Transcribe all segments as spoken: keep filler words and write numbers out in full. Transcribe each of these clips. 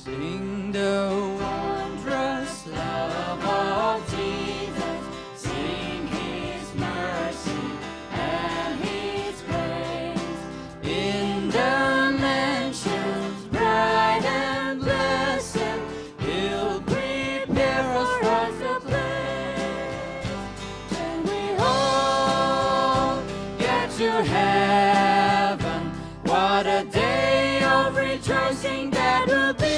Sing the wondrous love of Jesus, sing his mercy and his grace. In the mansions bright and blessed, he'll prepare for us a place. When we all get to heaven, what a day of rejoicing that will be.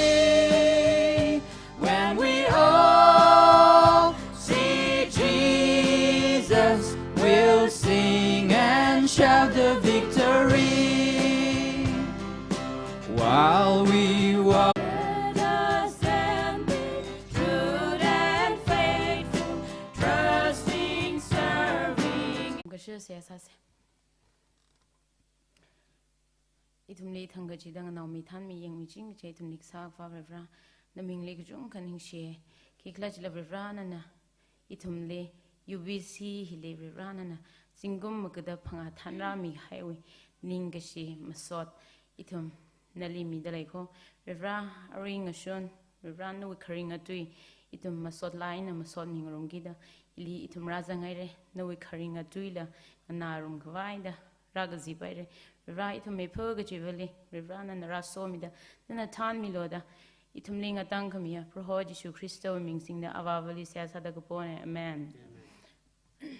When we all see Jesus, we'll sing and shout the victory. While we walk, let us then be true and faithful, trusting, serving. Kasha siyasa se. Ithumli thangkachida nganaomi thanmi yangmi chingkachei ithumli kasā Akhavā Varivara, namingli kachungkha ningshiya. Khikhalajila Varivara nana ithumli U B C hili Varivara nana zingkum magada phangā thanrāmi haiwui ningkashi masot ithum nali mida lei ko. Varivara, arui ngashun, Varivara nawui kharinga tui ithum masot laina masot mingarumkida, ili ithum rāzanghaira, nawui kharinga tuila nganārumkhavaida rākazipaira. Varivara, ithum meiphā kachivali Varivara nana rāsomida, nana thanmiloda, ithumli ngatangkhamiya Proho Jishu Khristawui ming singda Avāvali seihā sāda kapona. Amen. Amen.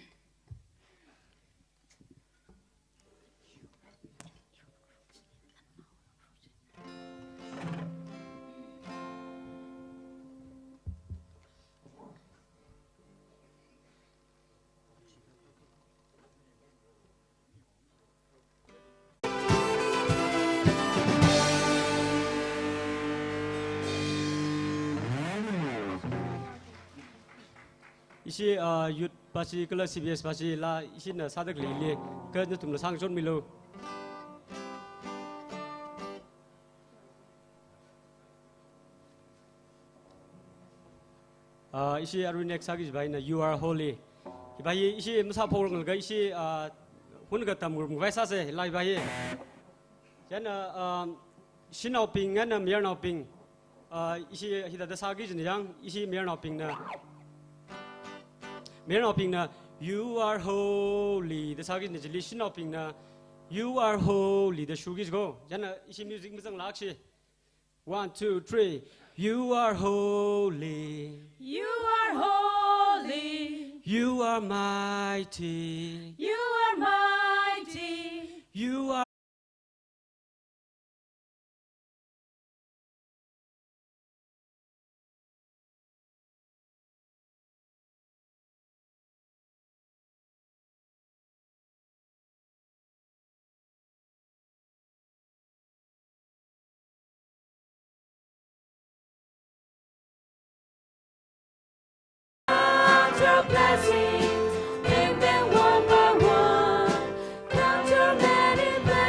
Ishi, ah, youth pāshi kala C B S pāshi la ishina sāda khaleili, kha nathumla sāngachonmilu. Ah, ishi arui next sāki jiva hina You Are Holy. Hiva hi ishi masāphokranglakha ishi, ah, hunakha tamngarumkhavai sāsa, la hiva hi. Chieina, ah, shanaobing eina mayarnaobing, ah, ishi hithāda sāki jina yang, ishi mayarnaobingna, mayarnaobingna, "You are holy," da sāki jina chili, shanaobingna, "You are holy," da shuki jiko. Chieina ishi music mazanglakshi. One, two, three. You are holy. You are holy. You are mighty. You are mighty. You are Count your blessings, name them one by one. Count your many blessings.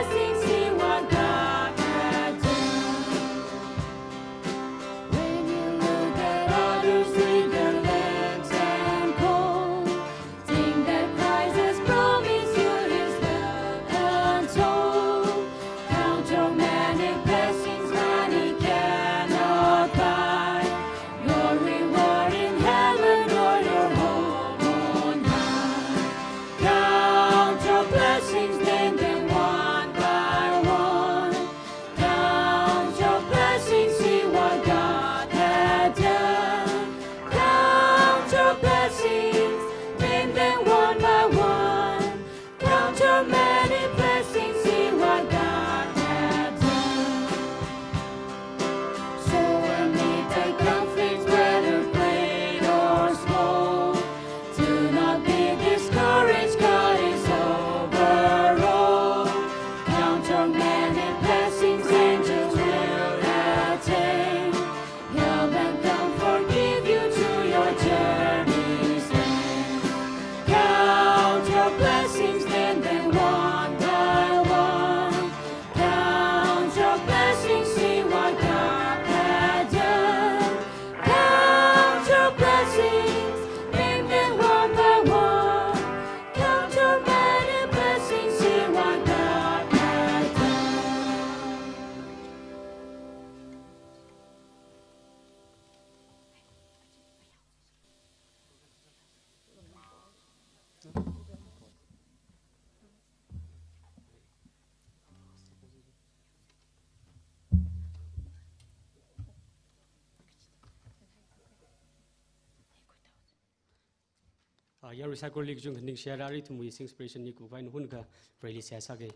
Yarui saikorali kachungkha ningshiya, arui ithumwui sing inspiration ni khuivai nahun kha Vareli seihā sāga.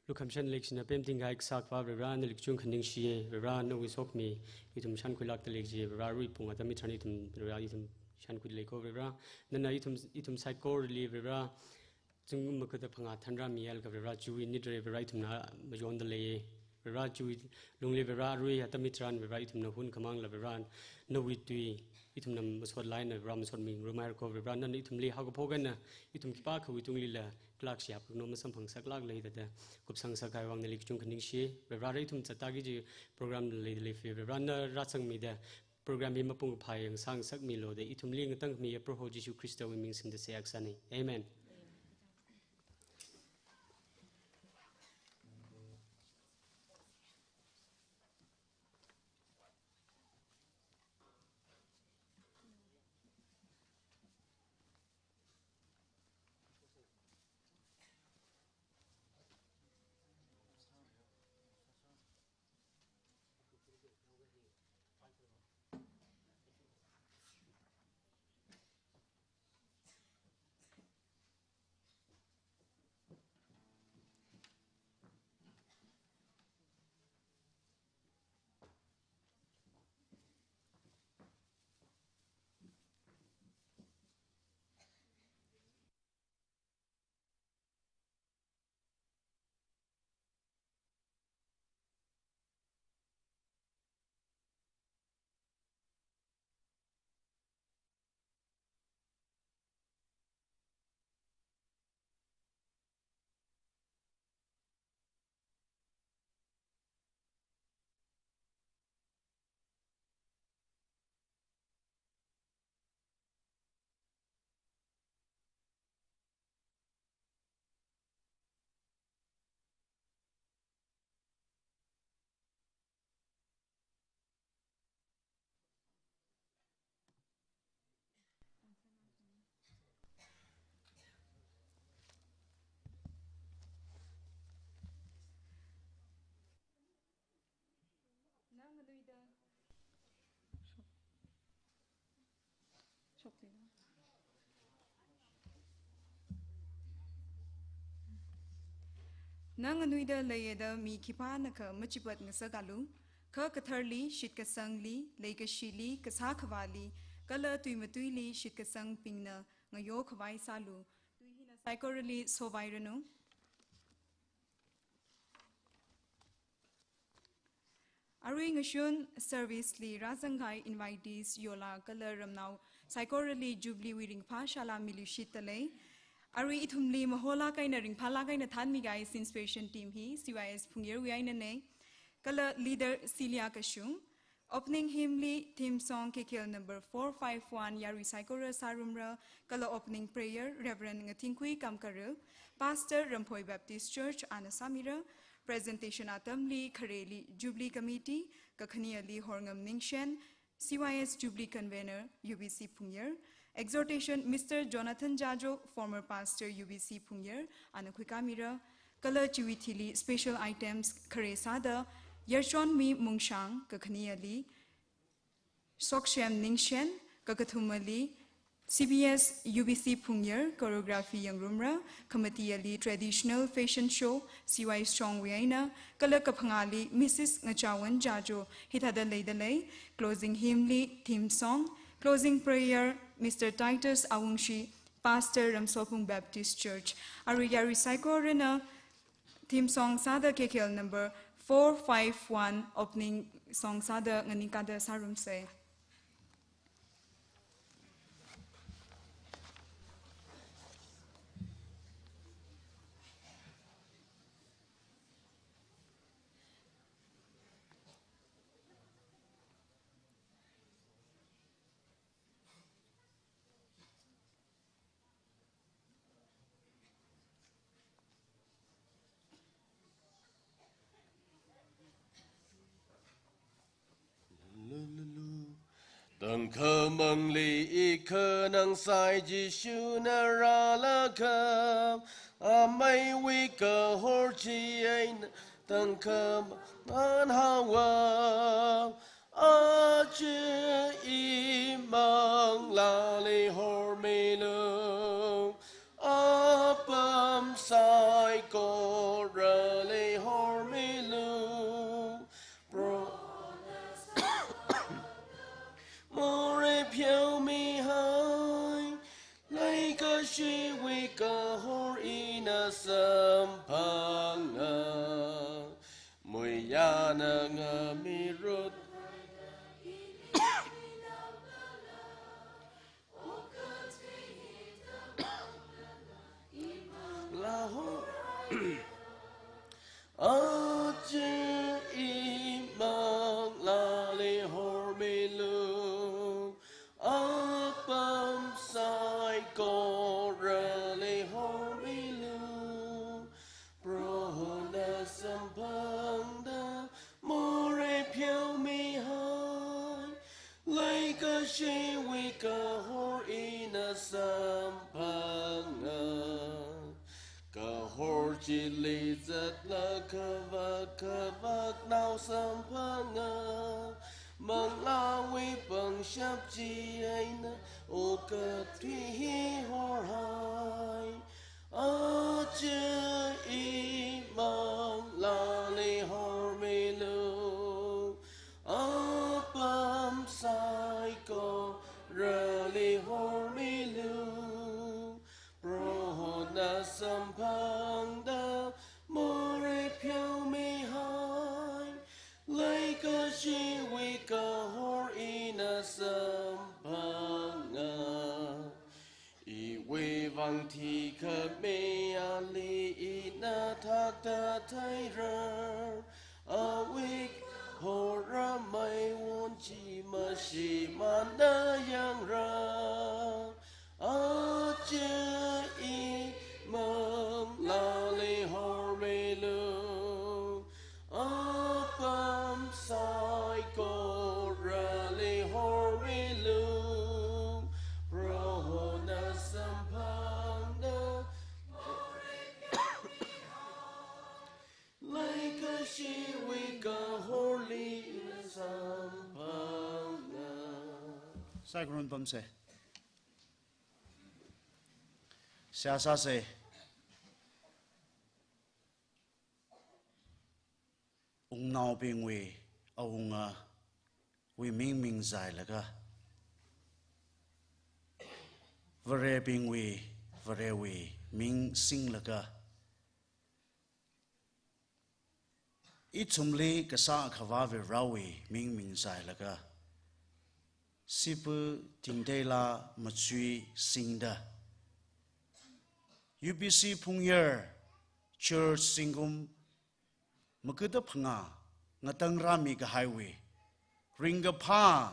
Lukhamashan leikashina pemting kahai Kasā Akhava Varivara, nali kachungkha ningshiya, Varivara nawui sokhami ithum shankhuilākda lei kaji, Varivara arui pung atam hitharan ithum, Varivara ithum shankhuida lei ko Varivara, nana ithum, ithum saikorali Varivara, zingkum makhada phangā thanrāmi alakha Varivara chiwui nit rei Varivara ithumna mayonda lei. Varivara chiwui lungli Varivara arui atam hitharan Varivara ithumna hunkhamangla Varivara nawui tui ithumna masot laina Varivara masot mingarumhaira ko Varivara, nana ithumli haokaphok eina ithum khipākhawui tunglila khalak shiyap kakano masamphangsāklāk lei thāda kupsang sākahai vang nali kachungkha ningshi. Varivara ithum zatta kaji program leida lei fi Varivara na rāzangmida program hi mapung kaphā yang sāngasakmilu da ithumli ngatangkhamiya Proho Jishu Khristawui ming singda seihā kasāna. Amen. Na nganuida leiya da mi khipānakha machipat ngasakalu, kha katharli, shitkasangli, leikashili, kasā khavāli, kala tui matuili shitkasangbingna ngayo khavai sālu. Tui hina saikorali sovairanu. Arui ngashun service li rāzangkahai invitees, yola kala ramnao saikorali Jubilee wui ringphā shālā miluishitda lei. Arui ithumli maholāk eina ringphālāk eina thānmikahai sing inspiration team hi C Y S Phungyar wui einana. Kala leader Celia Kashung. Opening hymn li theme song K K L number four five one Yarui Saikora sārumra, kala opening prayer Reverend Ngathingkhui Kamkaril, Pastor Ramphoi Baptist Church ana sāmira. Presentation atamli khareli Jubilee Committee, kakhaneli Horngam Ningshen, C Y S Jubilee Convener, U B C Phungyar, exhortation Mister Jonathan Jajo, former pastor U B C Phungyar, ana khuikāmira. Kala chiwui thili special items khare sāda Yarchonmi Mungshang, kakhaneli Sokshem Ningshen, kakathumali C B S U B C Phungyar choreography yangrumra, kamateali traditional fashion show C Y Strong wui eina, kala kaphangāli Missus Ngachawan Jajo hithāda leida lei. Closing hymn li theme song, closing prayer Mister Titus Awungshi, Pastor Ramsopung Baptist Church. Arui yarui saikorana theme song sāda K K L number four five one opening song sāda nganingkāda sārumsa. Tangkhamangli ikhanang sai Jishuna rālaga, ameiwui kahor chi eina tangkhamang haowa. Aja i manglāli hormilu, apam saikorali hormilu, Prohona morei pheomihai, leikashiwui kahor ina samphanga. Muiyana ngamirut laho Aja i manglāli hormilu, apam saikorali hormilu, Prohona samphangda morei pheomihai, leikashiwui kahor ina samphanga. Kahor chili zatlaga khavak khavaknao samphanga. Manglāwui pangshap chi eina okathui hi horhai. Aja i manglāli hormilu, apam saikorali hormilu, Prohona samphangda morei pheomihai, leikashiwui kahor ina samphanga. Iwui vang thikhami ali ina thakta theirar, awui horamei won chi mashimānda yangra. Aja i manglāli hormilu, apam saikorali hormilu, Prohona samphangda leikashiwui kahorli samphanga. Saikorana pamsa. Seihā sāsa. Wungnaobingwui awungawui ming mingzailaga, Varebingwui Varewui ming singlaga, ithumli Kasā Akhavā Varewui ming mingzailaga, sipu tingteila machui singda, U B C Phungyar Church zingkum magada phangā ngatang rāmi kahaiwui ringkaphā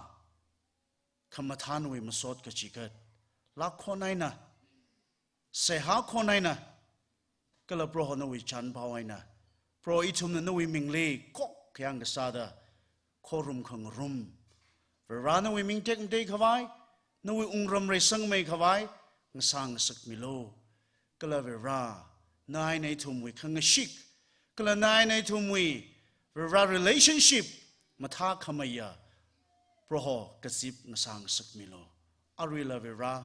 khamathānwui masot kachikat lākhon eina, seihā khon eina, kala Proho nawui chānpao eina, Proho ithumna nawui mingli khokkha yang kasāda, khorum khangarum, Vare nawui ming tekmatei khavai, nawui wungram reisangmei khavai, ngasā ngasakmilu. Kala Vare, na eina ithumwui khangashik, kala na eina ithumwui Vare relationship mathākhameiya, Proho kazip ngasā ngasakmilu. Aruila Vare.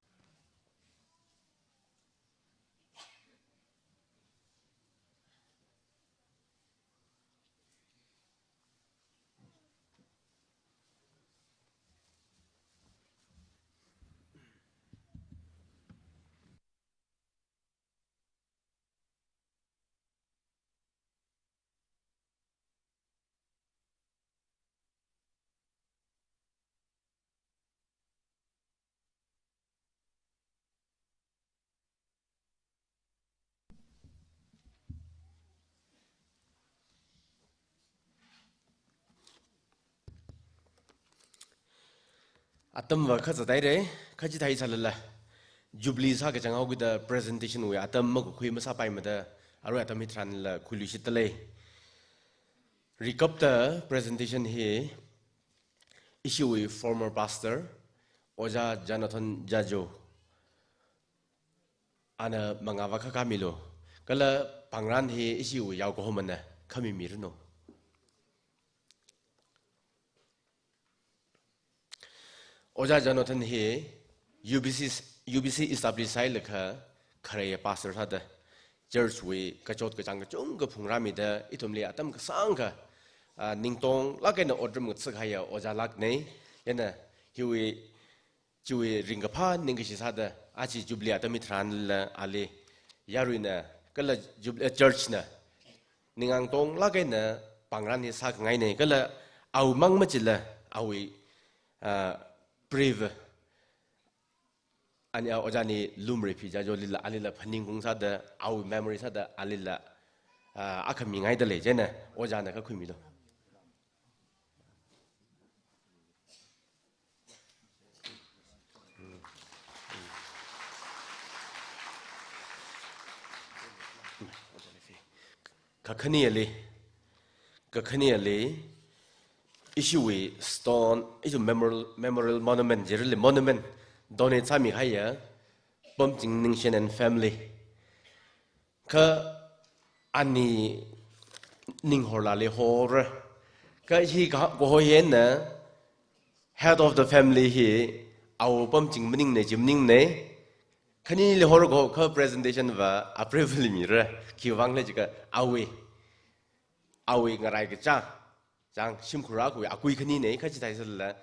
Atamva kha zathaira, kha chithāi sālala, Jubilee sākachang haokida presentation wui atam makakhui masāpaimada, arui atam hi tharanla khuiluishitdalei. Recap da presentation hi ishiwui former pastor, Ojā Jonathan Jajo, ana mangāva kha khamilu. Kala pāngran hi ishiwui yaokahomana khamimiranu. Ojā Jonathan hi U B C, U B C establish sāhailaga kharei pastor sāda church wui kachot kachāng kachungkha phungrāmida ithumli atam kasāngkha, ah, ningtonglāk eina otram ngasakhaiya ojā lākna. Chieina hiwui chiwui ringkaphā ningkashi sāda aja Jubilee atam hitharanla ali yaruina kala Jub-, eh, church na ningang tonglāk eina pāngran hi sākhangaina, kala awui mang machila awui, ah, prev-, ani, ah, ojāni lumrei phi Jajolila alila phaningkhaung sāda awui memory sāda alila, ah, akha mingaida lei. Chieina ojāna kakhuimilu. Kakhaneli, kakhaneli, ishiwui stone, ishiwui memorial, memorial monument, jirili monument, donate sāmihaiya, Pamching Ningshen and family. Kha ani ninghorla leihora. Kha hi ka, kaho hina head of the family hi awo Pamching maningna, chi maningna. Khanili hor kaho kha presentation va aprev li mira. Khiwuivang khala jiakha awui, awui ngarai kachā chang shimkhur akhawui akui khanina, kha chithāsālala,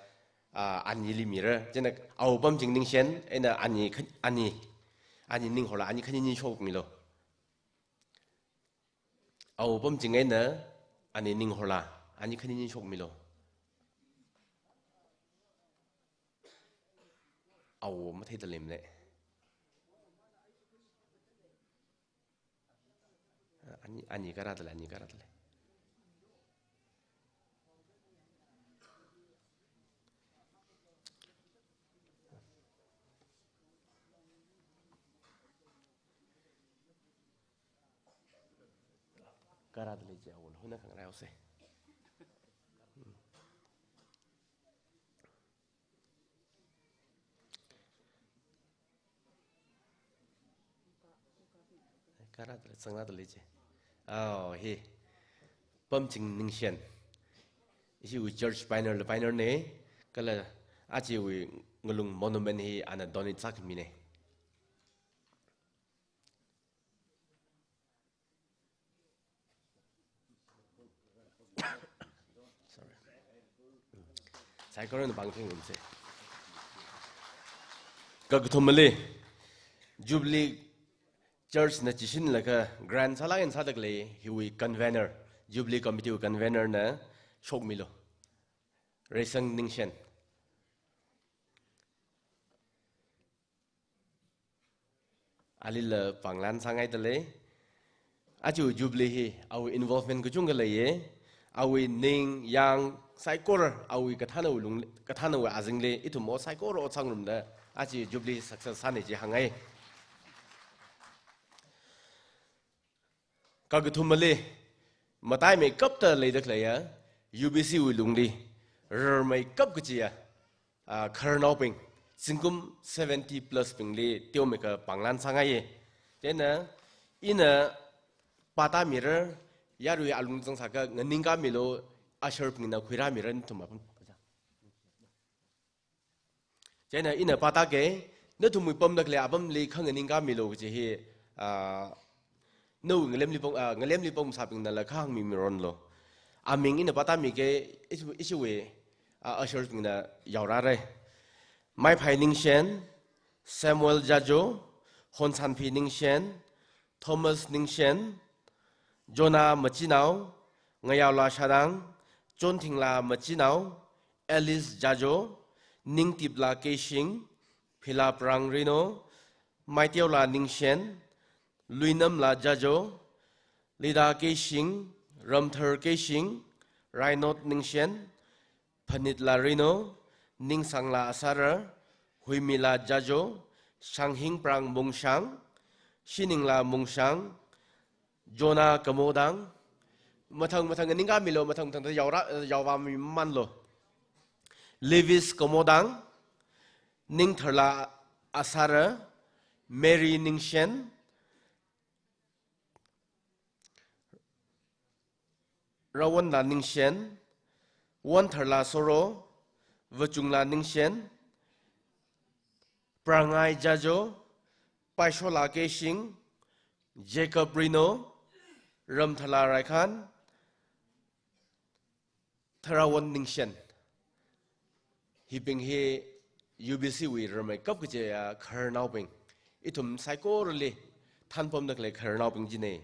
ah, anili mira. Chieina awo Pamching Ningshen eina ani kha-, ani, ani ninghorla ani khanini shokmilu. Awo Pamching eina ani ninghorla ani khanini shokmilu. Awo matheida leimana. Ani, ani kharāda lei, ani kharāda lei. Kharāda lei chi awo, huna khangarāose. Kharāda lei, sangrāda lei chi. Awo, hi. Pamching Ningshen. Ishiwui church pioneer la pioneer na, kala achiwui ngalung monument hi ana donate sākhamina. Sorry. Saikorana pāngthing ngarumsa. Kakathumali, Jubilee Church na chishinlaga grant sālāk eina sāda khalei hiwui convener, Jubilee Committee wui convener na shokmilu. Reisang Ningshen. Alila pānglan sāngaida lei. Aja Jubilee hi awui involvement kachungkha leiya. Awui ning yang saikora awui kathānawui lung, kathānawui azingli ithum ot saikora ot sāngarumda aja Jubilee success sāna chi hāngngai. Kakathumali, mataimeikapta leida khaleiya, U B C wui lungli, rarmeikap kachiya, ah, khararnaobing, zingkum seventy plus bingli teomeikha pānglan sāngaiya. Chieina, ina pātāmira, yarui alung zangsākha nganingkāmilu, usher bingna khuirāmira nathum apam. Chieina ina pātāka, nathumwui pamda khalei apamli kha nganingkāmilu kaji hi, ah, nawui ngalemli pam, ah, ngalemli pamsābingnala kha hāngmimironlu. Aming ina pātāmika, ishi, ishiwui, ah, ushers bingna yaorāra. Maiphai Ningshen, Samuel Jajo, Honsanphi Ningshen, Thomas Ningshen, Jonah Machinao, Ngayaola Shadang, Chonthingla Machinao, Alice Jajo, Ningtipla Keishing, Philap Rangrino, Maiteola Ningshen, Luinamla Jajo, Lida Keishing, Ramthar Keishing, Rainot Ningshen, Phanitla Rino, Ningsangla Asara, Huimila Jajo, Shanghingprang Mungshang, Shiningla Mungshang, Jonah Kamodang, mathang mathang nganingkāmilu, mathang mathang yaora, yaovāmimanlu. Levis Kamodang, Ningtharla Asara, Mary Ningshen, Rawanla Ningshen, Wantharla Soro, Vachungla Ningshen, Prangai Jajo, Paishola Keishing, Jacob Rino, Ramthala Raikhan, Tharawan Ningshen. Hibing hi U B C wui rameikap kajiya khararnaobing. Ithum saikorali thanpamda khalei khararnaobing jina.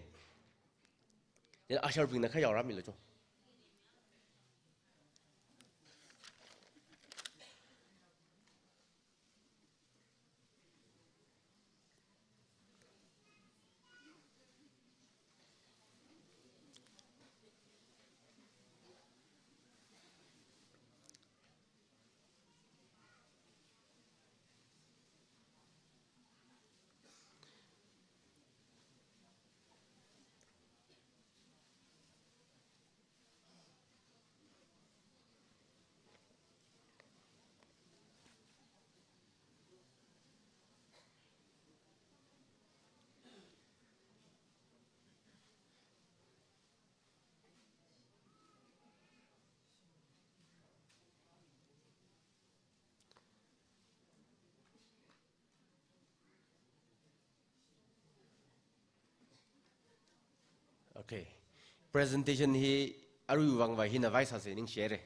Ina usher bingna kha yaorāmilu cho. Okay. Presentation hi aruivang va hina vai sāsa ningshi haira.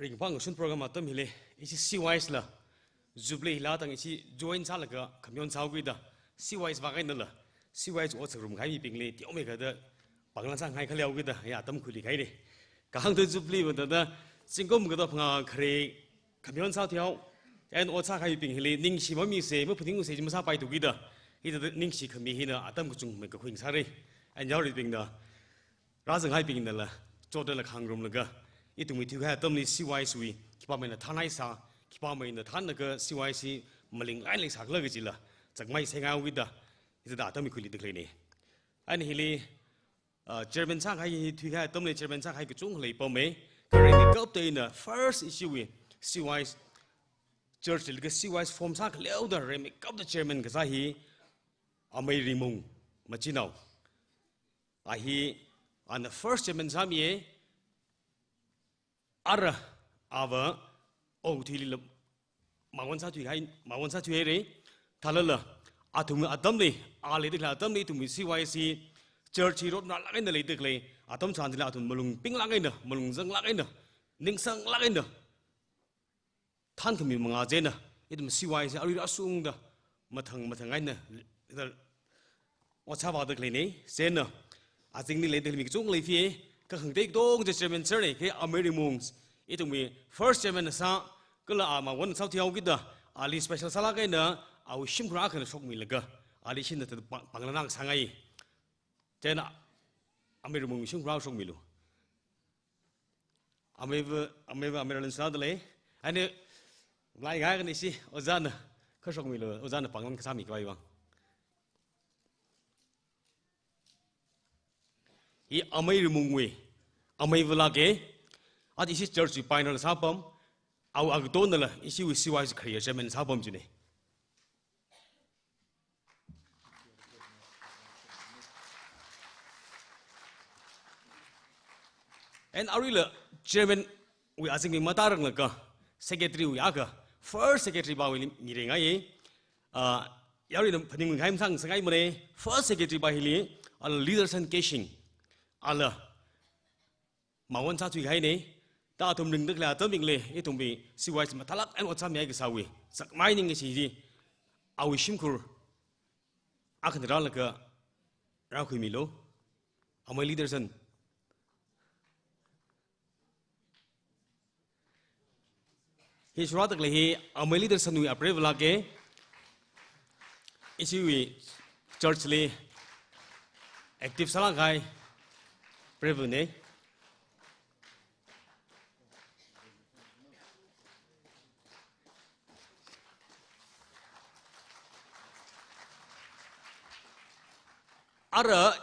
Ringphā ngashun program atam hili, ishi C Y S la, Jubilee hila tang ishi join sālaga khamayon sāhaokida, C Y S vākahainala, C Y S ot sāngarum kahai mibingli, teomeikha da, panglan sāngai khaleohaokida, ya atam khuili kahaina. Kahāng da Jubilee va da, zingkum kathā phangā khare, khamayon sāthuihao, and ot sākahaibing hili, ningshi mamisa, maphaningsa chi masāpaithu kida, hithāda ningshi khami hina atam kachungmei kakhui sāra. And yaruibingna, rāzanghaibingnala, chotdala khangarumlaga, ithumwui thuikahai atamli C Y S wui, khipāmeina thanhaisa, khipāmeina thanlaga C Y S hi malinglāk eina leisākhala kajila, chakmai sāngai haokida, hithāda atam khuilida khaleina. And hili, uh, chairman sākahai hi thuikahai atamli chairman sākahai kachungkha leipamma, kha rameikapta ina first ishiwui C Y S church li ka C Y S form sākhaleoda rameikapta chairman kasā hi Amei Ringmung Machinao. A hi ana first chairman sāmiya, ara ava okathuilila mangwan sāthuihai, mangwan sāthuihaira, thālala, athum atamli, a leida khalei atamli ithumwui C Y S church hi rotnalāk eina leida khalei, atam chānjila athum malung pinglāk eina, malung zanglāk eina, ningsanglāk eina, thankhami mangā chieina, ithum C Y S arui rāshungda, mathang mathang eina, da, ot sāvāda khaleina, chieina, azingli leida khaleimi kachungkha leifiya, kha khangatei katong chi chairman sir na, kha Amei Ringmung, ithumwui first chairman sā, kala a mangwan sāthuihaokida, ali special sālāk eina, awui shimkhur akhana shokmilaga, ali shina thāda pang, panglan sāngai. Chieina, Amei Ringmung shimkhur shokmilu. Ameiva, ameiva, amei ralin sādalei. Ani, lai ngai kani si, ojāna, kha shokmilu, ojāna panglan kasāmi khavai vang. Hi Amei Ringmungwui, ameiva lāka, ati ishi church wui pioneer sāpam, awui agatonala, ishiwui C Y S khare chairman sāpam china. And aruila chairman wui azingli mataranglaga secretary wui akha, first secretary pāwuili miringai. Ah, yaruina phaningngai masang sangaimana, first secretary pā hili, ala Leaderson Keishing, ala mangwan sāthuikahaina, da athum ringda khalei atam bingli, ithumwui C Y S mathālāk eina ot sāmihai kasāwui, sakmai ningshi chi, awui shimkhur akhana rālaga rākhuimilu, Amei Leaderson. Hi shurāda khalei hi Amei Leaderson wui apreiva lāka, ishiwui church li active sālāk kahai preivana. Ara,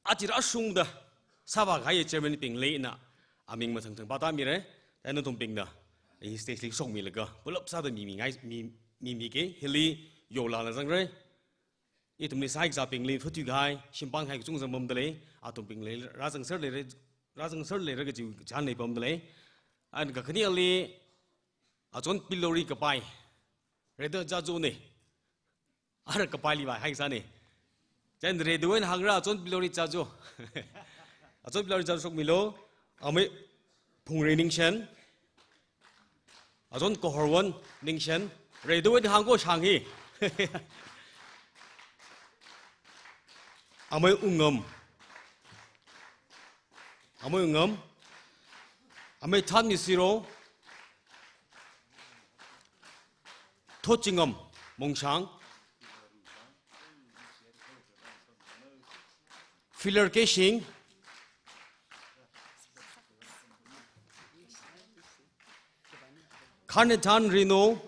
aja rāshungda, sāvākahai chairman bingli ina aming mathangthang pātāmira. Chieina nathumbingna hi stage li shokmilaga pulap sāda mi, mi ngai, mi, mi, miki, hili yola la zangra. Ithumli sākazābingli phatuikahai, shimpānkahai kachungkha zangpamdalei, athumbingli rāzangser leira, rāzangser leira kaji chān leipamdalei. And kakhaneli, achon pillory kapai, Reda Jajo ne. Ara kapaili vāhaisāne. Chieina Reda wui eina hāngra, achon pillory Jajo. Achon pillory Jajo shokmilu. Amei Phungri Ningshen. Achon Kohorwon Ningshen. Reda wui eina hāngko shang hi. Amei Ungam. Amei Ungam. Amei Thanmisiro. Thotchingam Mongshang. Filer Keishing. Khanethan Rino.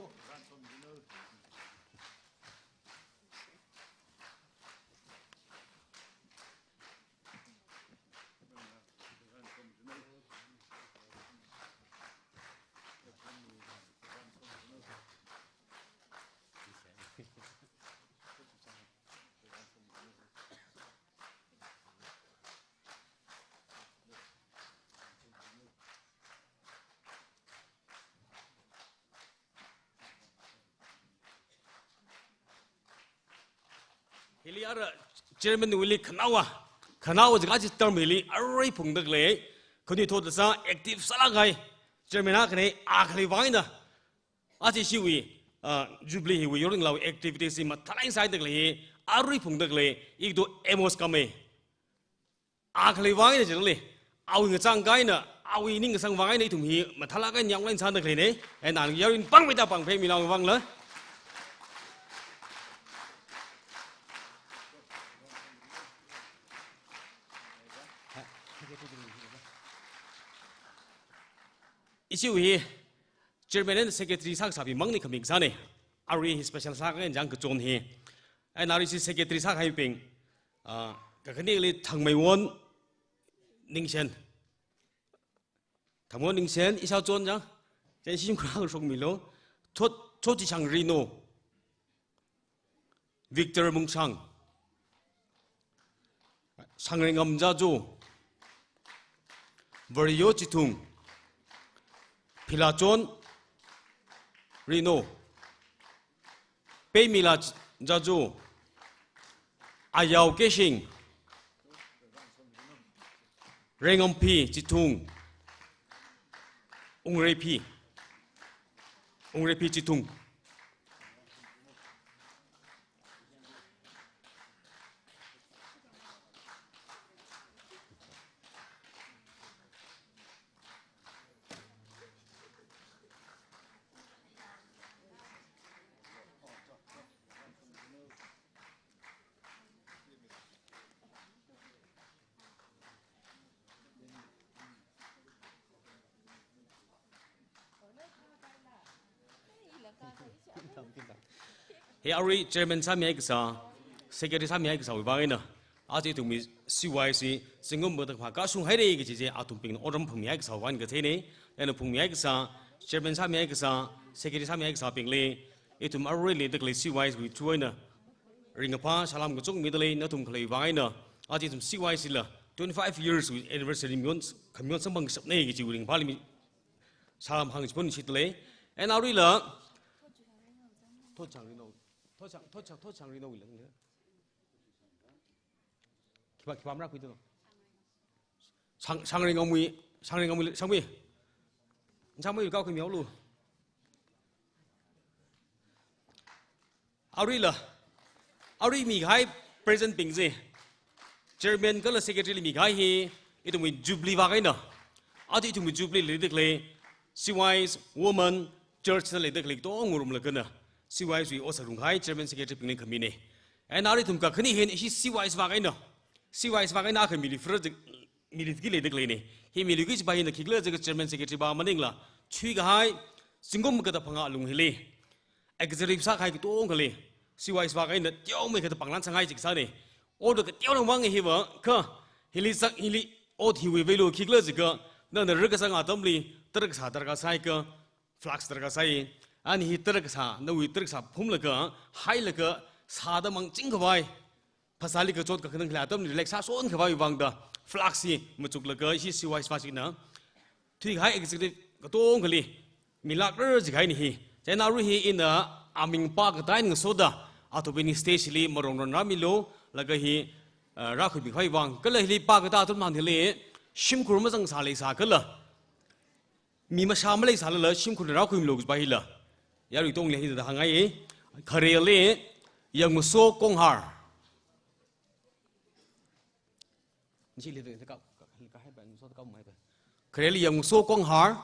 Hili ara chairman wuili khanaowa, khanaowa jiakha chi term hili arui phungda khalei, khanuithot sā active sālākkahai chairman akhane, akhali vang eina. Aja ishiwui, ah, Jubilee hiwui yoringlao activities hi mathālāk eina sāda khalei hi, arui phungda khalei, Ito Amos Kamei. Akhali vang eina chili, awui ngachang kahaina, awui ning kasang vang eina ithum hi mathālāk eina yanglen sāda khaleine, and ana yaruiwui pāngmeida pāngphāmilao vangla. Ishiwui hi chairman and secretary sākasābing mangli khami kasāne. Arui hi special sākahai chang kachon hi. And arui ishi secretary sākahaibing, ah, kakhaneli Thangmeiwon Ningshen. Thangmeiwon Ningshen, ishāchon chang. Chieina shimkhur shokmilu. Thot, Thotchishang Rino. Victor Mungshang, Shangrengam Jajo, Variyo Chithung, Philachon Rino, Peimila Jajo, Ayao Keishing, Rengamphi Chithung, Ungreiphi, Ungreiphi Chithung. Hi arui chairman sāmihai kasā, secretary sāmihai kasāwui vang eina, aja ithumwui C Y C zingkum makathā phangā kashung haire kaji chi athumbingna otram phungmihai kasāwui vang katheine. Ina phungmihai kasā, chairman sāmihai kasā, secretary sāmihai kasābingli, ithum aruili leida khalei C Y C wui through eina ringkaphā salam kachungkha midalei, nathum khalei vang eina, aja ithum C Y C la twenty-five years wui anniversary miyon, khamiyon samphang kashapne kajiwui ringphāli mi salam hāngchipun shitdalei. And aruila, Thotchang Rino, Thotchang, Thotchang, Thotchang Rino wui lang. Khipā, khipā mara khuidu. Shang, Shangrengam wui, Shangrengam wui, Shangmei. Shangmei kau khimiaolu. Aruila, arui mikahai present bing chi, chairman kala secretary li mikahai hi, ithumwui Jubilee vak eina. Aja ithumwui Jubilee leida khalei, C Y C, woman, church na leida khalei katong ngarumlaga na, C Y C wui ot sārumkahai chairman secretary bingli khamine. And arui ithum kakhane hi ishi C Y C vak eina, C Y C vak eina akha miluifra jik, miluiki leida khaleine. Hi miluiki chipa hina khikhala jiakha chairman secretary pa maningla, thuikahai zingkum makathā phangā alung hili executive sākahai katongkhali, C Y C vak eina teomeikha da pānglan sāngai jik sāne. Order kateonao mang hiva, kha hili sā, hili ot hiwui value khikhala jiakha, nana rākasang atamli, tarākha sā tarākha sāakha, flux tarākha sāi. Ani hi tarākha sā, nawui tarākha sā phumlaga, hailaga, sāda mangching khavai, phasāli kachot kakhanang khalei atamli relax sāshon khavai vangda, flux hi machuklaga, ishi C Y S F china thuikahai executive katongali milāk rāra jikahaina hi. Chieina arui hi ina aming pākatā eina ngasoda, athumwui stage li marongron rāmilu, laga hi, ah, rākhuimi khavai vang. Kala hili pākatā athum hān hili, shimkhur mazangsā leisākhala, mi mashā maleisālala, shimkhurna rākhuimilu kajipa hila. Yarui tongli hithāda hāngngai. Khareli, Yangngaso Konghar. Khareli Yangngaso Konghar.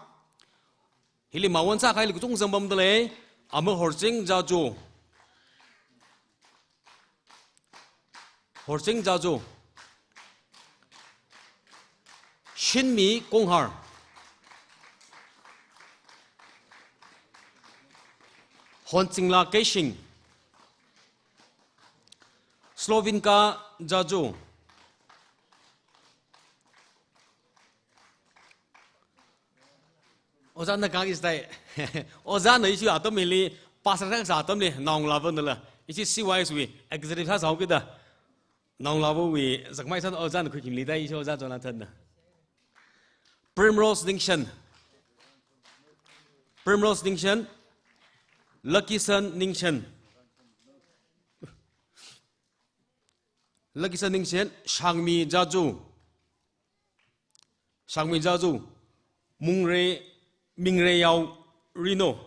Hili mawon sākahai lukchung zangpamda lei. Ama Horching Jajo. Horching Jajo. Shinmi Konghar. Honchingla Keishing. Slovinka Jajo. Ojāna kang is tai. Ojāna ishi atam hili, pastor sāsā atamli, naongalāva nala. Ishi C Y S wui executive sāsā haokida. Naongalāvawui zakmai sāda ojāna khuikhami lei tai, ishi ojā Jonathan na. Primrose Ningshen. Primrose Ningshen. Luckyson Ningshen. Luckyson Ningshen, Shangmi Jajo. Shangmi Jajo. Mungre, Mingreyao Rino.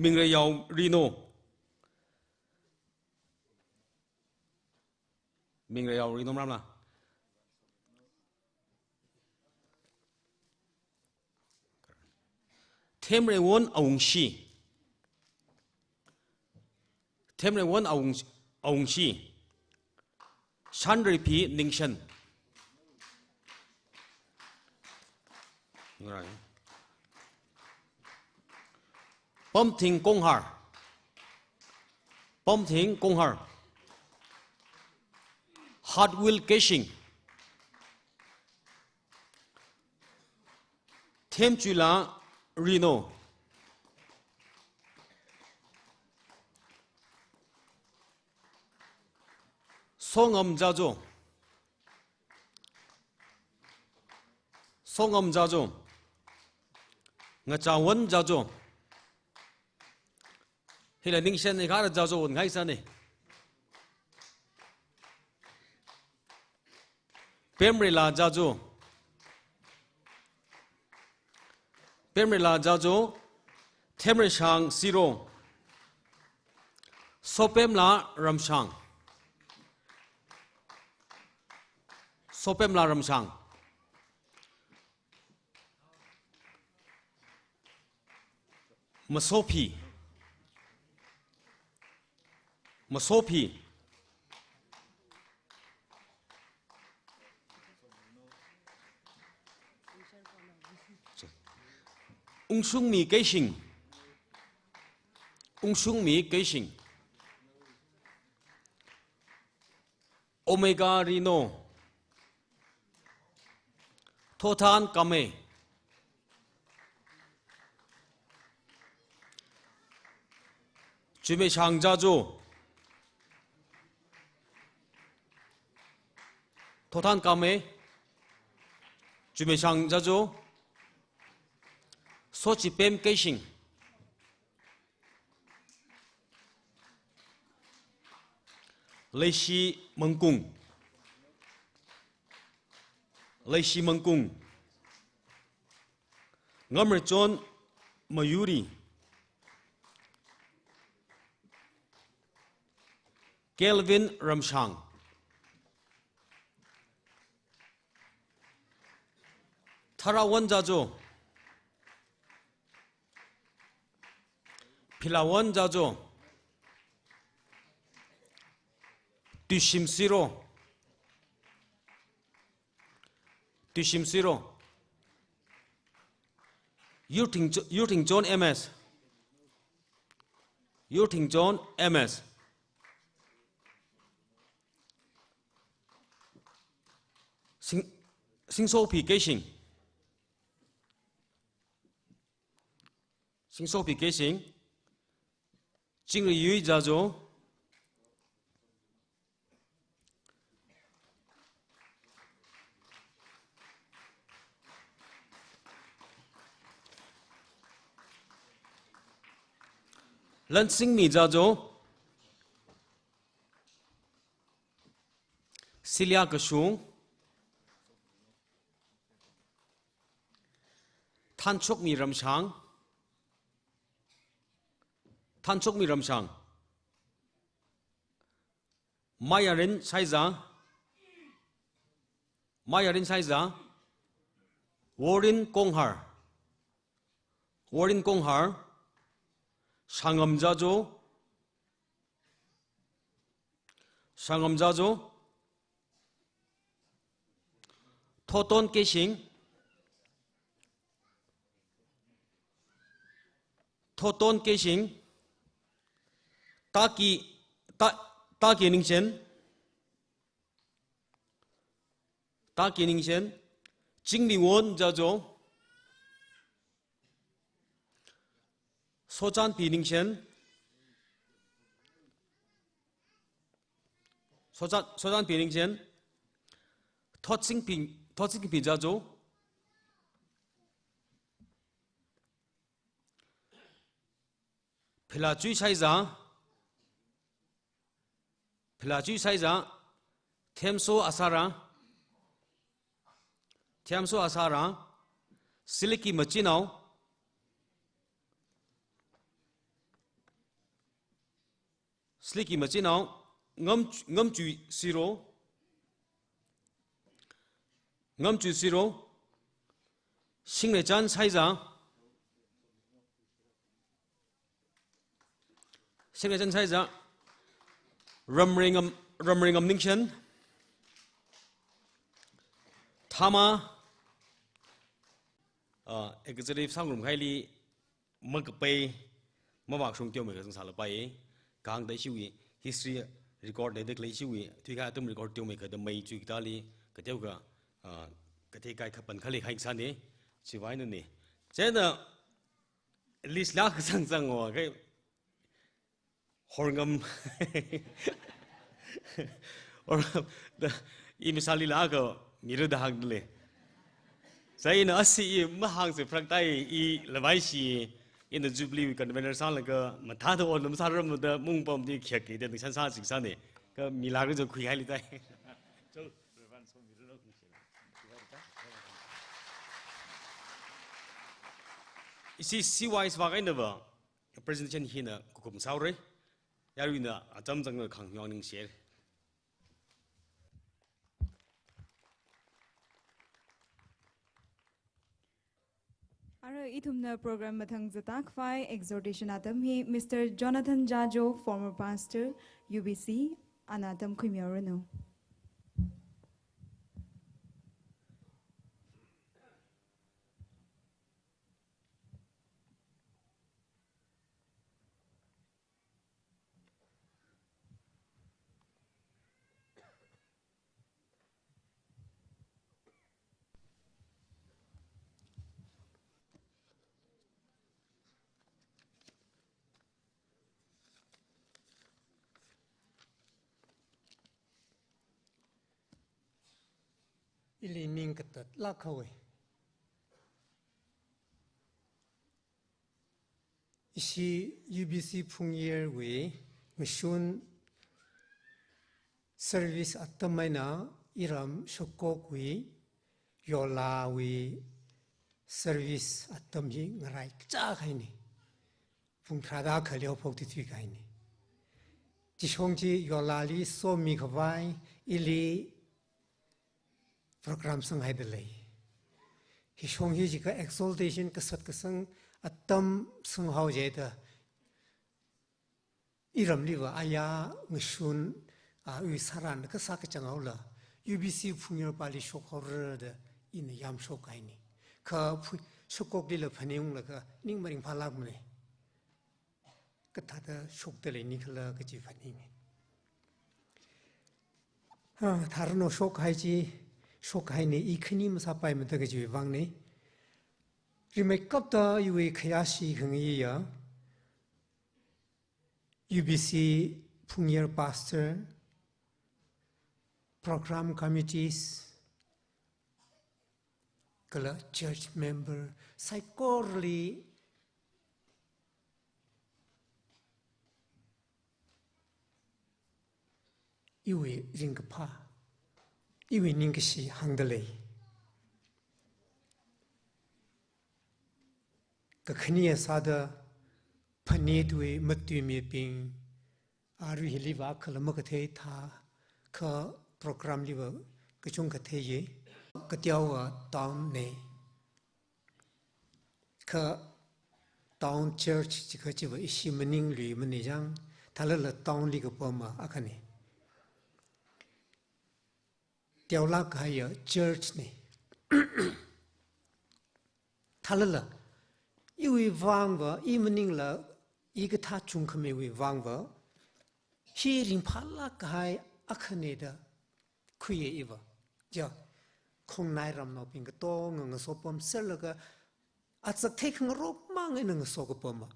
Mingreyao Rino. Mingreyao Rino mramla. Themreiwon Awungshi. Themreiwon Awung-, Awungshi. Shanreiphi Ningshen. Ngarai. Pamthing Konghar. Pamthing Konghar. Hartwell Keishing. Themchuila Rino. Songam Jajo. Songam Jajo. Ngachawon Jajo. Hila Ningshen ni kara Jajo won ngai sāni. Pemreila Jajo. Pemreila Jajo. Themreishang Siro. Sopemla Ramshang. Sopemla Ramshang. Masophi. Masophi. Ungshungmi Keishing. Ungshungmi Keishing. Omega Rino. Thothan Kamei. Chumeishang Jajo. Thothan Kamei. Chumeishang Jajo. Sochipem Keishing. Leishi Mangkung. Leishi Mangkung. Ngamrechon Mayuri. Kelvin Ramshang. Tharawon Jajo. Philawon Jajo. Tuishim Siro. Tuishim Siro. Yurthing Jo-, Yurthing John M S. Yurthing John M S. Sing, Singsopi Keishing. Singsopi Keishing. Chingri Yui Jajo. Lansingmi Jajo. Celia Kashung. Thanchokmi Ramshang. Thanchokmi Ramshang. Mayarin Saiza. Mayarin Saiza. Warren Konghar. Warren Konghar. Shangam Jajo. Shangam Jajo. Thoton Keishing. Thoton Keishing. Taki, Ta-, Taki Ningshen. Taki Ningshen. Chingmiwon Jajo. Sochanpi Ningshen. Socha-, Sochanpi Ningshen. Thotsingpi, Thotsingpi Jajo. Philachui Saiza. Philachui Saiza. Themso Asara. Themso Asara. Siliki Machinao. Siliki Machinao. Ngam, Ngamchui Siro. Ngamchui Siro. Shingrechan Saiza. Shingrechan Saiza. Ramrengam, Ramrengam Ningshen. Thama, ah, executive sangrum khaili makapai, mavakshung teomeikha zangsālapai. Kahāngda ishiwui history record leida khalei ishiwui thuikahai atam record teomeikha da mai chui katali, kateokha, ah, kathei kaikha pan khalei khaing sāne, chiwui eina ne. Chieina list la kasang sangwa, kha horngam. Horngam da, i misali la ka mira da hāngdalei. Sai ina asi i mahāngsa pharaktai, i lavai shi, ina Jubilee convener sālaga mathāda ot lam sāramda mungpamda khayākki da ningsan sā chik sāne. Kha mi lākra jo khuihaili tai. Ishi C Y S vak eina va presentation hina kukum sāhaora. Yaruina acham zangna khanghyong ningshir. Ara ithumna program mathang zatakhavai exhortation atam hi Mister Jonathan Jajo, former pastor, U B C, ana atam khuimihaoranu. Ili ning katatlāk haowa. Ishi U B C Phungyarwui ngashun service atam eina iram Shokkokwui Yolawui service atam hi ngarai kachā kahaina. Pung tharāda khaleo phok tithui kahaina. Chishong chi Yolali somikhavai ili program sanghaidalei. Hishong hi jiakha exaltation kasat kasang atam sanghao jida iramliva aya ngashun, a, ui saran kasā kachang haola, U B C Phungyar pali shokhaora da ina yamshok kahaina. Kha phu-, Shokkoklila phaninglaga ning maringphālākmana. Kathāda shokdalei nikhala kaji phaninga. Ha, tharano shokhai chi, shokhaina, i khani masāpaimada kajiwui vangna. Rimeikapta iwui khayāshi khangayiya U B C Phungyar Pastor, Program Committees, kala church member saikorali iwui ringkaphā, iwui ningkashi hāngdalei. Kakhane sāda phanitwui matuimibing, arui hiliva khala makathei thākha program liva kachungkha theiya, kateowa town na. Kha town church chikha chiva ishi maningluimana jang, thālala town li kapama akhana. Teolāk kahaiya church na. Thālala, iwui vangva, i maningla, i kathā chungkhameiwui vangva, hi ringphālāk kahai akhana da khuiya iva. Ja, khongnai ramnaobing katonga ngasopamserlaga, azak theikhangarokmang eina ngasokapama.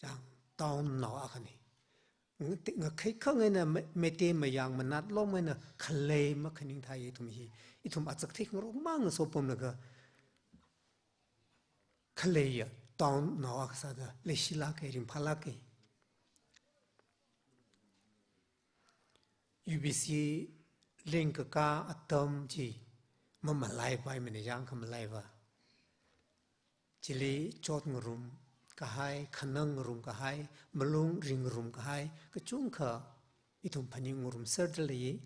Jang, town nao akhana. Nga-, ngakhai khangaina me-, mete mayang manat longmaina khalei makhaning thāya ithum hi. Ithum azak theikhangarokmang ngasopamlaga khaleiya town nao akha sāda leishilāka, ringphālāka. U B C lengkakā atam chi mamalaipaimana jang khamalaiva. Chili chotngarum kahai, khanangngarum kahai, malung ringngarum kahai, kachungkha ithum phaningngarumserda lei.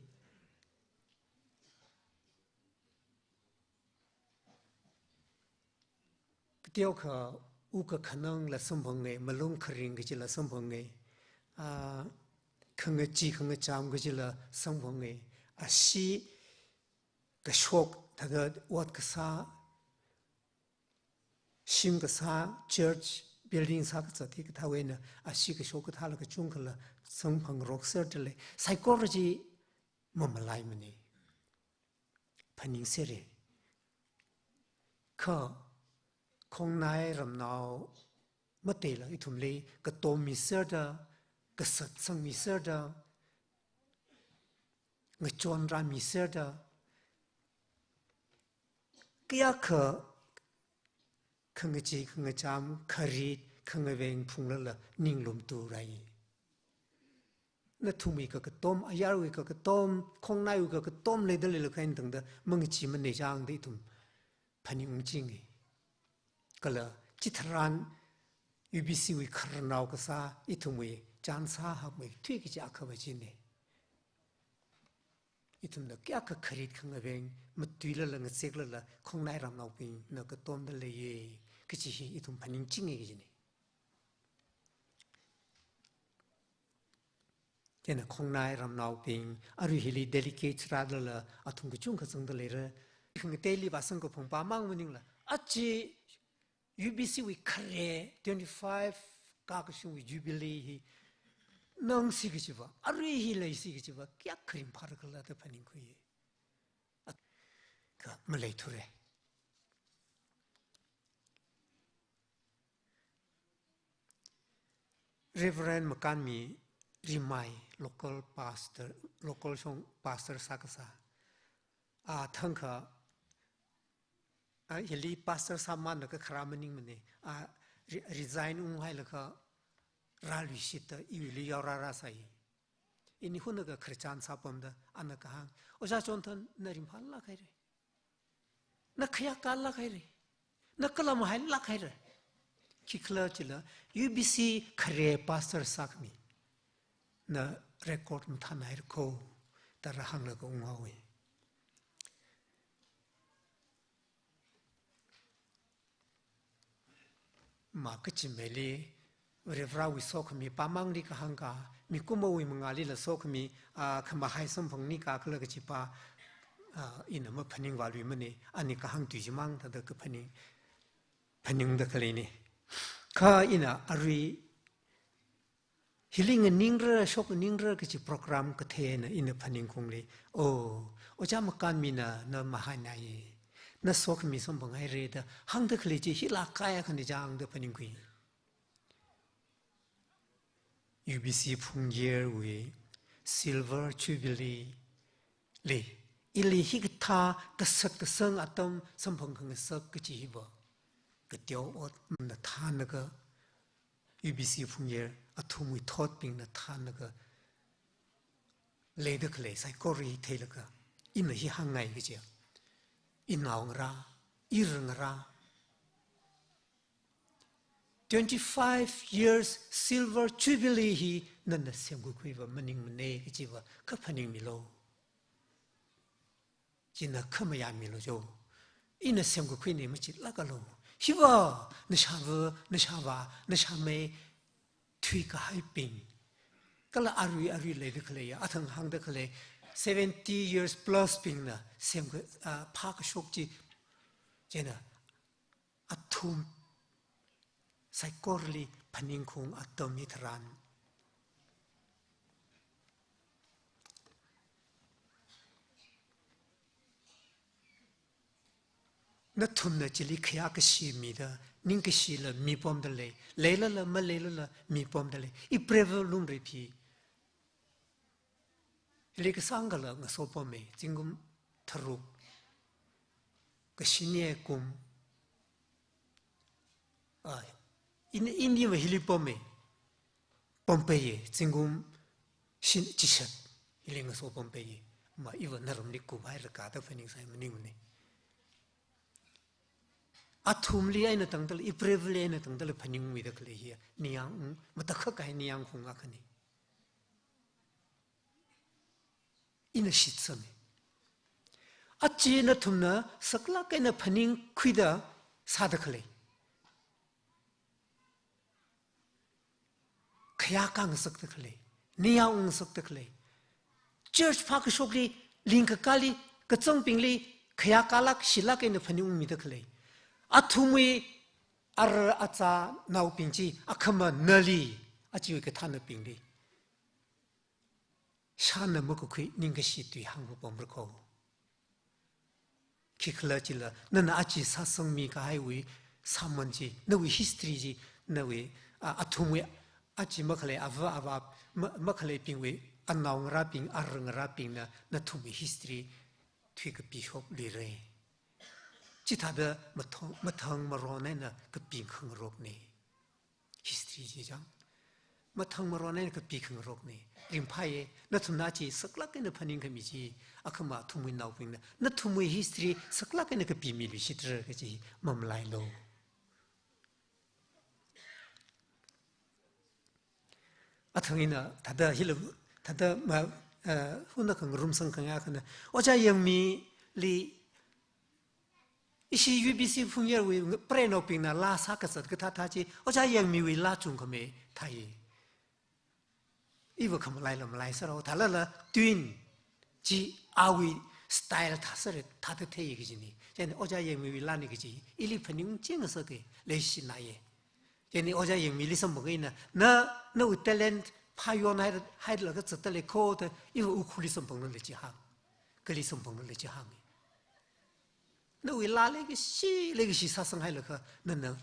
Kateokha wukkhanangla samphanga, malung kharing kachila samphanga, ah, khangachee khangacham kachila samphanga, ashee kashok thāda ot kasā, shim kasā, church building sākazat hikathāwui eina ashee kashok kathāla kachungkhala samphangrokserda lei. Saikora chi mamalaimana. Phaningsera. Kha khongnai ramnao mateila ithumli katom miserda, kasatsang miserda, ngachonrā miserda, kayākha khangachee khangacham, kharit khangaveng phunglala ninglum turai. Nathumwui kakatom, ayarwui kakatom, khongnaiwui kakatom leida leilakha eina tangda mangacheemana jang da ithum phaningungchinga. Kala chitharan U B C wui khararnao kasā ithumwui chānsā hakmeithui kaji akhava china. Ithumna kayākha kharit khangaveng matuilala ngazeklala khongnai ramnaobingna katomda leiya kaji hi ithum phaningchinga kajina. Chieina khongnai ramnaobing, arui hili delegates rālala athum kachungkha zangda leira. Khangateili vāsangkaphang pamang maningla, aja U B C wui khare twenty-five kakashungwui jubilee hi nangsi kajiva, arui hi leisi kajiva, kayākha ringphāra khala da phaningkhui. Kha maleithura. Reverend Makanmi Rimai, local pastor, local shong pastor sākasā. A thangkha, a, hili pastor sāmana kakharā maningmana. A, re-, resign unghailaga rāluishitta iwuili yaorārāsai. Ini hunakha khararchan sāpamda, ana kahāng, Ojā Johnson, na ringphālāk haira. Na khayākalāk haira. Na kalamhailāk haira. Khikhalajila U B C khare pastor sākhami, na record mathānhaira kho, da rāhānglaga unghaowa. Ma kachimeili, Varivarāwui sokhami pamangli kahāngka, mikumowui mangālila sokhami, a, khamahai samphangni kakhala kajipa, a, ina maphaningvāluimana, ani kahāng tui chimang thāda kaphaning, phaningda khaleina. Kha ina arui Hili nganingra, shok nganingra kachi program kathei eina ina phaningungli, "Oh, Ojā Makanmina na mahainai. Na sokhami samphanghaira," da hāngda khalei chi hila kaya khani jang da phaningkhui. U B C Phungyerwui Silver Jubilee li, ili hikathā kasat kasang atam samphang khangasak kachi hiva, kateo ot na thānlaga, U B C Phungyer athumwui thotbingna thānlaga, leida khalei saikora hi theilaga, ina hi hāngngai kachi, inaongarā, irangarā, twenty-five years Silver Jubilee hi nana semkakhuiva maningmana kachiva kha phaningmilu. China khamayāmilu jo. Ina semkakhuina machitlākalu. Hiva nashāva, nashāvā, nashāmei thuikahaibing, kala arui arui leida khalei, athang hāngda khalei seventy years plus bingna semka, ah, phākashok chi, china athum saikorali phaningkhaung atam hitharan, nathumna chili khayākashi mida, ningkashila mipamda lei, leilala maleilala mipamda lei. I private lungrei phi. Hili kasāngkhala ngasopama, zingkum tharuk, kashini kum, ah, in, iniva hili pama, pampaiya, zingkum shin, chishat, hili ngasopampaiya. Ma iva naramli kuphairaka da phaningsai maningmana. Athumli eina tangdala, i private li eina tangdala phaningmida khalei hiya, ningyāng, matakhak kahai ningyāngkhaung akhana. Ina shitsanga. Achi nathumna saklāk eina phaningkhuida sāda khalei, khayākā ngasakda khalei, ningyāng ngasakda khalei, church phākashokli, lingkakāli, kazangbingli khayākālāk shilāk eina phaningungmida khalei, athumwui ara achānaobing chi, akhama nali, achiwui kathānabingli shāna makakhui ningkashi tui hāngpapamra kho. Khikhalajila, nana achi sāsangmi kahaiwui sāman chi, nawui history chi, nawui, a, athumwui achi makhalei ava avā, ma-, makhaleibingwui anaongarābing, arangarābingna nathumwui history thuikapishokluira. Chithāda mathang, mathang maron eina kapikhangarokna. History chi chang. Mathang maron eina kapikhangarokna. Ringphāya, nathumna chi saklāk eina phaningkhami chi, akhama athumwui naobingna nathumwui history saklāk eina kapimiluishitra kachi mamalailu. Athang ina thāda hila, thāda ma, eh, huna khangarumsang khangā khana, Ojā Yangmili, ishi U B C Phungyerwui preinaobingna laa sākazat kathāthā chi, Ojā Yangmiwui laa chungkhamei thai. Iva khamalaila malaiserao, thālala tune chi awui style thāsera, thāda thei kajina. Chieina Ojā Yangmiwui laana kaji, ili phaningching ngasaka, leishinaye. Chieina Ojā Yangmili samphang eina, na, nawui talent phāyon hai, hailaga zatda lei kho da, iva Ukhrulli samphangra da chi hāng. Kali samphangra da chi hāng. Nawui laa leikashi, leikashi sāsang hailaga, nana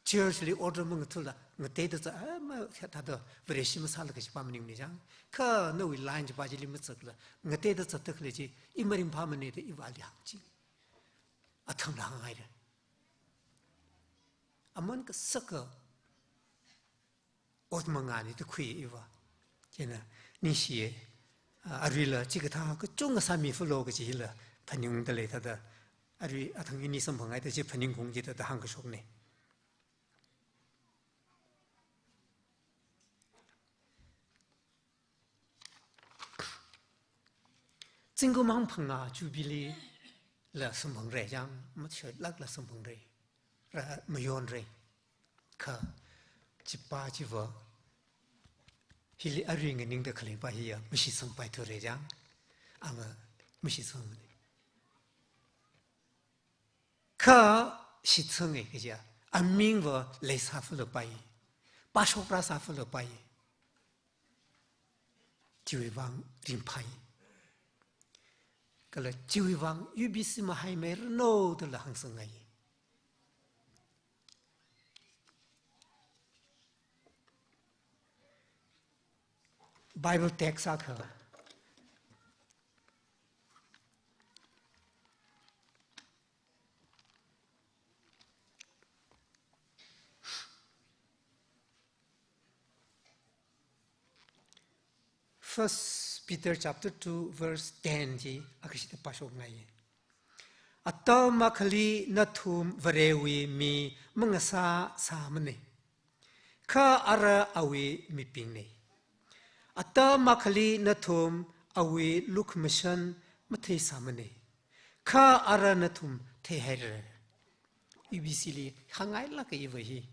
church li order mangathula, ngateida zat, ah, ma, thāda, Vareshi masālaga kachi pa maningmana chang. Kha nawui line chipa chili mazatla, ngateida zatda khalei chi, i maringphāmana da iva ali hāngching. Athangla hānghaira. Aman kasaka ot mangāna da khui iva. Chieina, ningshiya, a, aruila chikathā kachungkha sāmifalu kaji hila phaningungda lei thāda, arui athang ini samphanghaida chi phaningungki thāda hāngkashokna. Zingkum hangphangā Jubilee la samphangra chang, mashotlākla samphangra, ra mayonra. Kha chipa chiva, hili arui nganingda khaleipa hiya mashitsangpaithura chang, ama mashitsangmana. Kha shitsanga kaja, amingva leisāfalapai, pāshokrasāfalapai. chiwui vang ringphai. Kala chiwui vang U B C mahaimeiranu dala hāngsāngai. Bible text akha. First Peter chapter two verse ten chi akhashida pāshokngai. Atam akhali nathum Varewui mi mangasāsāmana. Kha ara awui mibingna. Atam akhali nathum awui lukhamashan matheisāmana. Kha ara nathum theihaira. U B C li hāngngailāka iva hi.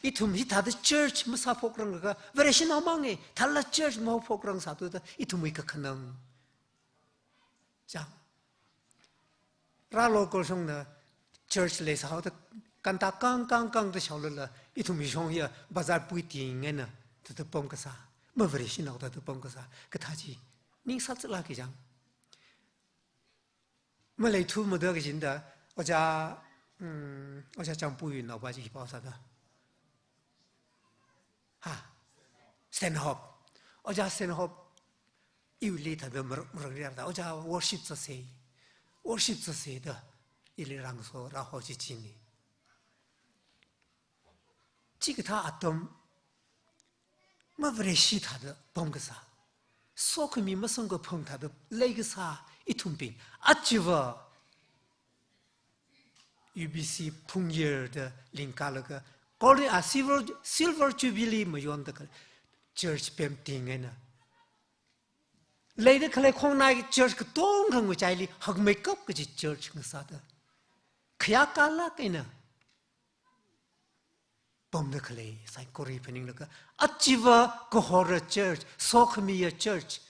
Ithum hithāda church masāphokranglaga, Vareshinao mangna, thālala church mahaophokrang sāthuda, ithumwui kakhanang. Chang. Rā local shongna church leisāhaoda, kanta kang kang kang da shaolala, ithumwui shong hiya bazar pui ting eina, thāda pamkasā. Ma Vareshinao thāda pamkasā. Kathā chi, ning sātsatlāka chang. Maleithumada kajina da, Ojā, mm, Ojā Changpuiwui naopa chi hi pao sāda. Ha? Stanhope. Ojā Stanhope, iwuili thāda mar-, marāriarda, Ojā worship sāsa. Worship sāsa da. Ili rāngaso, rāho chi china. Chikathā atam, mavareshi thāda pamkasā, sokhami masangkaphang thāda leikasā ithumbing, achiva U B C phungyerda lingkalaga, golden, ah, silver, silver jubilee mayonda khalei church pemting eina, leida khalei khongnai church katongkhawui ngachaili hakmeikap kaji church ngasāda, khayākalāk eina pamda khalei saikora phaninglaga, achiva kahora church, sokhamiya church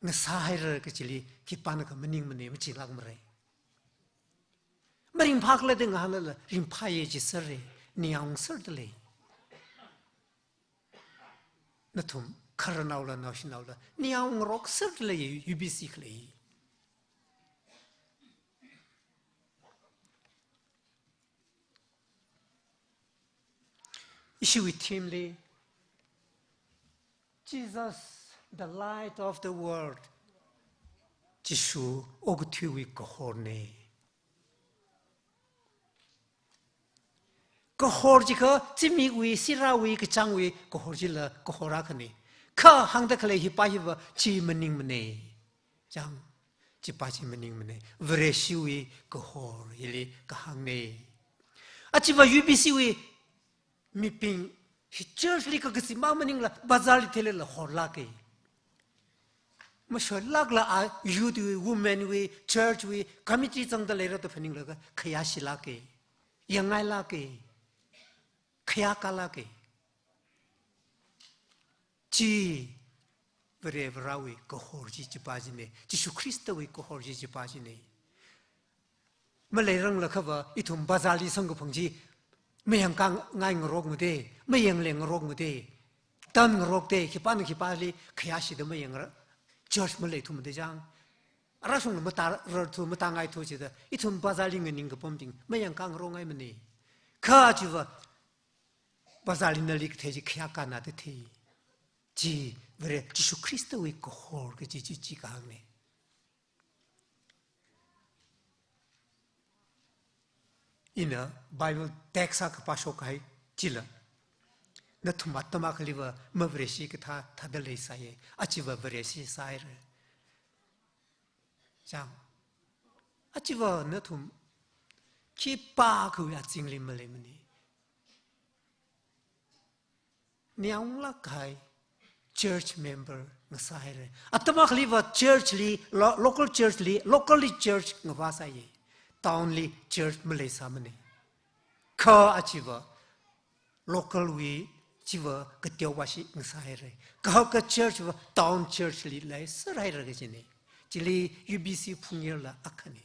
ngasāhaira kajili khipānakha maningmana, machilākmara. Maringphākhala da ngahānlala, ringphāya jiserra, ningyāng serda lei. Nathum khararnaola, naoshinaola, ningyāng ngarokserda lei, U B C khalei. Ishiwui theme li, Jesus, the light of the world. Jishu okathuiwui kahorna. Kahor jiakha, zimikwui, sirāwui, kachāngwui kahor chila kahor akhana. Kha hāngda khalei hipa hiva chi maningmana. Chang, chipa chi maningmana. Vareshiwui kahor hili kahāngna. Achiva U B C wui mibing hi church li kakazip mang maningla, bazar li theilala horlāka. Mashoilākla a youth wui, women wui, church wui, committee zangda leira da phaninglaga, khayāshilāka. Yangngailāka. Khayākalāka. Chi Vare Varewui kahor chi chipa china, Jishu Khristawui kahor chi chipa china. Maleiranglakhava ithum bazar li samkaphang chi mayangkāngai ngarokmada, mayangle ngarokmada, tan ngarokda, khipāna khipāli khayāshida mayangra, church maleithumada chang. Arashungna matararthu, matāngaithu jida, ithum bazar li nganing kapambing mayangkā ngarokngaimana. Kha chiva bazar li nali kathei chi khayākana da thei. Chi Vare Jishu Khristawui kahor kaji chi, chi kahāngna. Ina Bible text akha pāshokkahai chila, nathum atam akhaliva mavareshi kathā thāda leisāya, achiva vareshi sāhaira. Chang. Achiva nathum khipākhawui azingli maleimana. Ningyānglāk kahai church member ngasāhaira. Atam akhaliva church li, lo-, local church li, locally church ngavāsāya. Town li church maleisāmana. Kha achiva local wui chiva kateowa shi ngasāhaira. Kahaka church va town church li leiserhaira kajina. Chili U B C phungyerla akhana.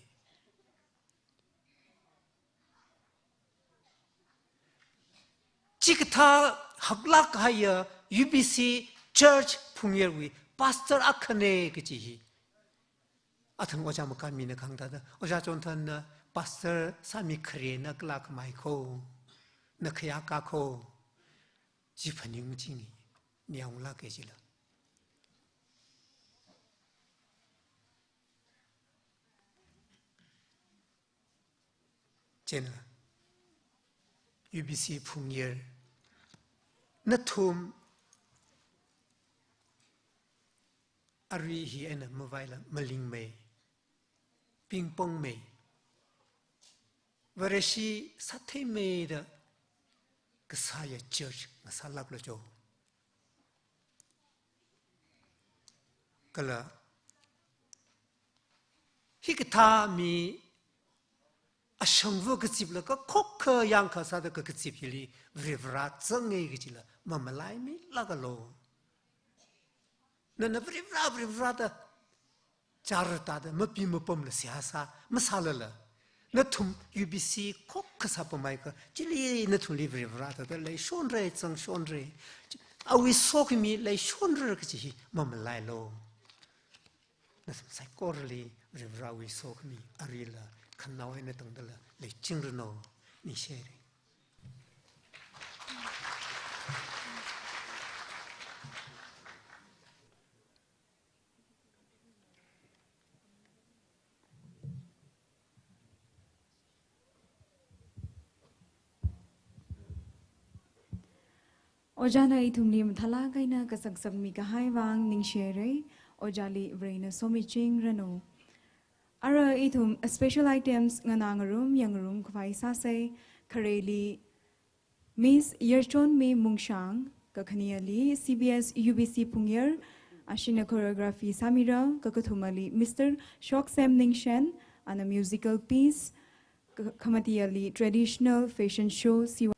Chikathā haklāk kahaiya U B C church Phungyarwui pastor akhana kaji hi. Athang ojā Makanmina kahāng thāda, Ojā Chonthana pastor sāmi kharena kala khamei kho, na khayākā kho, chi phaning machingi, ni aung la ke chila. Chieina, U B C Phungyar, nathum arui hi eina mavaila malingmei, pingpongmei, Vareshi sātheimeida kasāya church ngasālāklu jo. Kala hikathā mi ashangva kazipla kakhok kayāng kasāda kakazip hili Varivara zanga kajila mamalaimilākalu. Nana Varivara, Varivara da chara tāda mapi mapamla seihā sā masālala, nathum U B C khok kasā pamai ka, chili nathumli Varivara tāda leishonra, zangshonra. Awui sokhami leishonra kaji hi mamalailu. Nathum saikorali Varivarawui sokhami aruila khanao eina tangdala leichingranu, ningshire. Ojāna ithumli mathālāk eina kasak sakmi kahai vang ningshire, Ojāli Varena somichingranu. Ara ithum special items nganā ngarum, yangngarum khavai sāsei, khareli Miss Yarchonmi Mungshang, kakhaneali C B S U B C Phungyar, ashina choreography sāmira, kakathumali Mister Shoksem Ningshen, ana musical piece, ka-, khamatiali traditional fashion show siwa.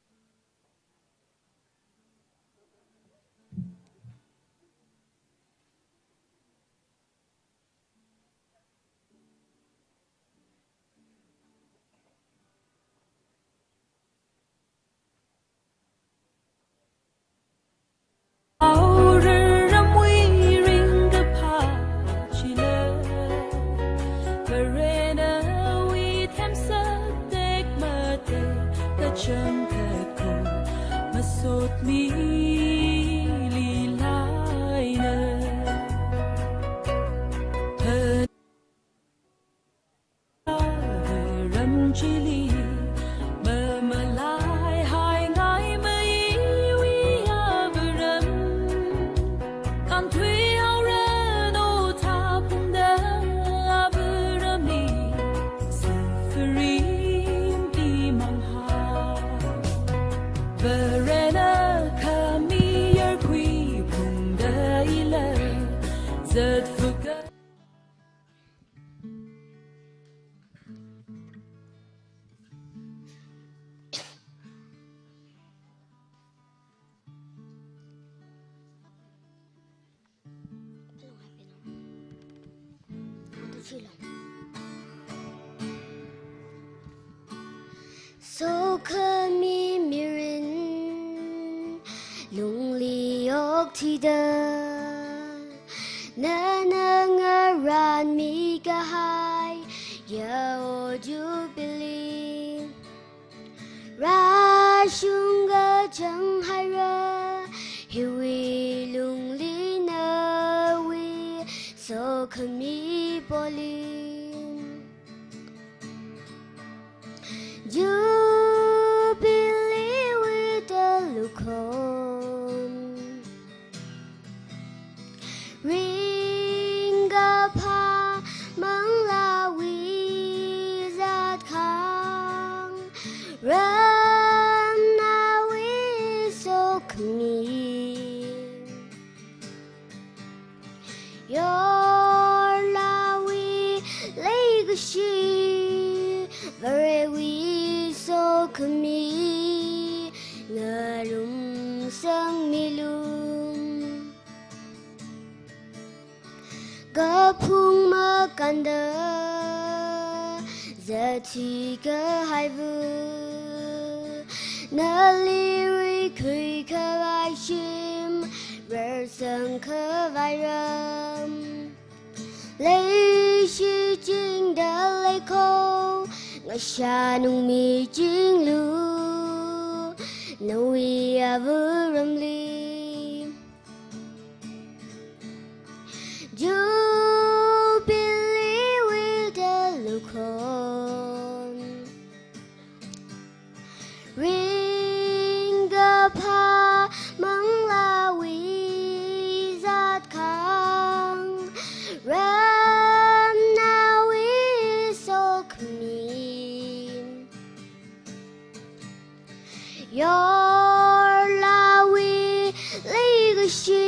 Ram chili, mamalaihaingai maiwui avaram. Kanthui haoranu thāphungda avarami, suffering imang hao. Varena khami yarkhui phungda ila, zatfuka. Sokhami mirin lungli okthuida, nana ngaranmi kahai ya o Jubilee. Rāshung kachang haira, hiwui lungli nawui sokhami polin. Jubilee wui talukhon, ringkaphā manglāwui zatkhang, ramnawui sokhami. Yorlāwui leikashi, Varewui sokhami, ngarumsangmilu. Kaphung makānda, zatthui kahaiva, nali rikhui khavai shim, rar Sangkhavai ram, leishi chingda leikho, ngashanung michinglu, nawui avaramli. Jubilee wui talukhon, ringkaphā manglāwui zatkhang, ramnawui sokhami, yorlāwui leikashi,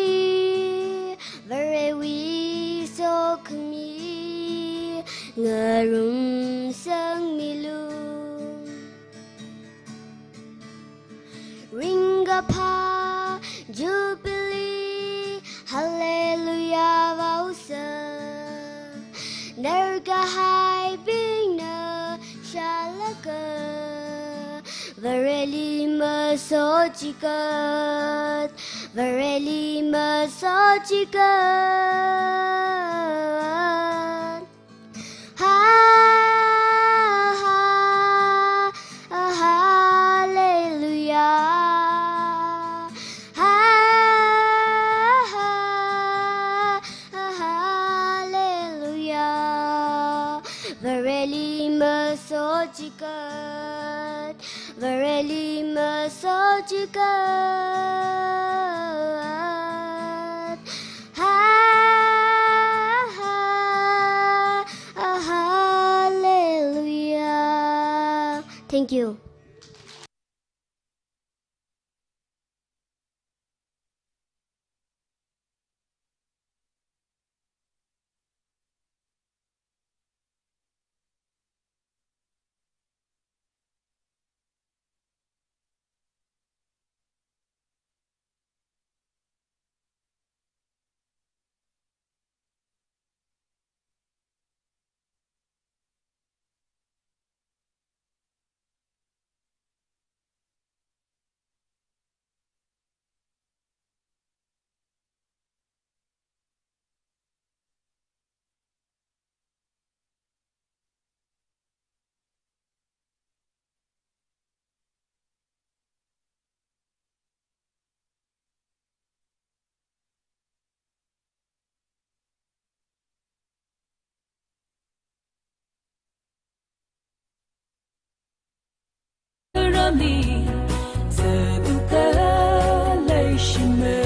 Varewui sokhami ngarumsangmilu. Ringkaphā Jubilee, Hallelujah vaosa, narkahaibingna shālaga, Vareli masochigat, Vareli masochigat. Ha, ha, ha, hallelujah. Ha, ha, ha, hallelujah. Vareli masochigat, Vareli masochigat. Ha, ha, ha, hallelujah. Thank you. Rami, seduka leishime.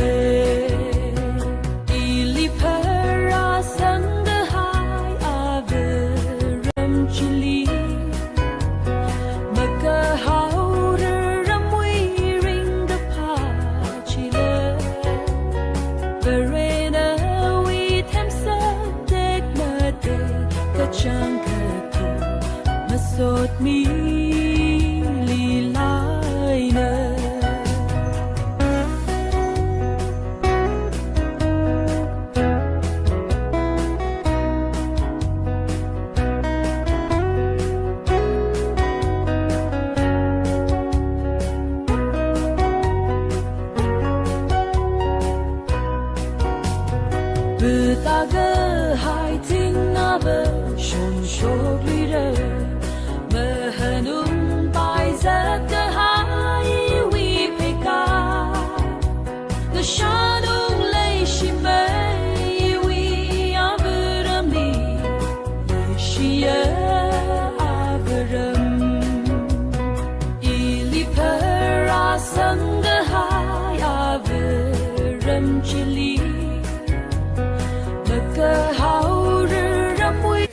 Ili pharāsangkahai avaram chili, makahaora ramwui ringkaphā chila, Varena wui themsak tekmatei kachangkhat masotmili laina. Putaka hai ting ava shonshok lira, mahanung paizat kahaiwui pheikar, ngashanung leishimeiwui avaramli, leishiya avaram. Ili pharāsangkahai avaram chili, makahaora ramwui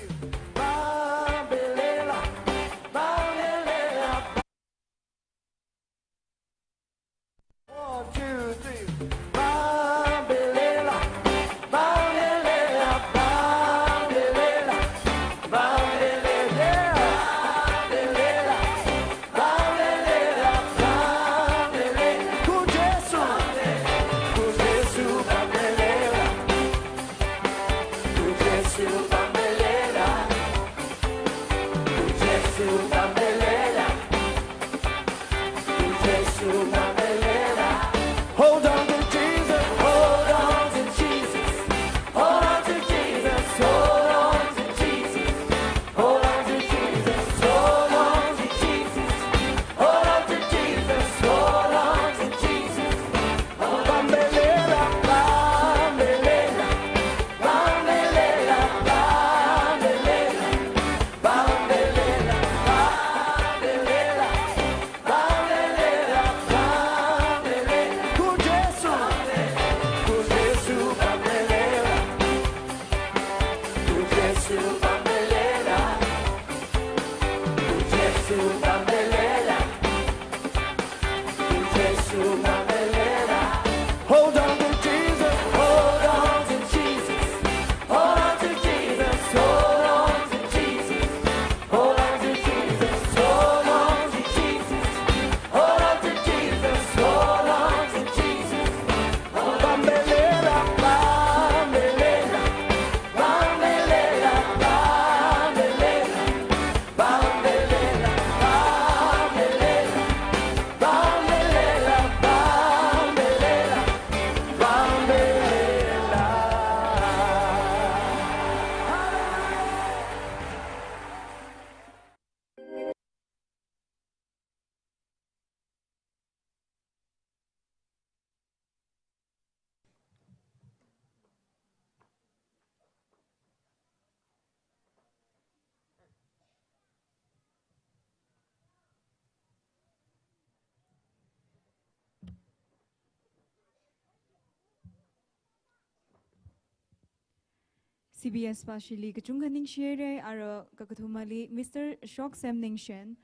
T B S pāshili kachungkha ningshihaira, aro kakathumali Mister Shoksem Ningshen,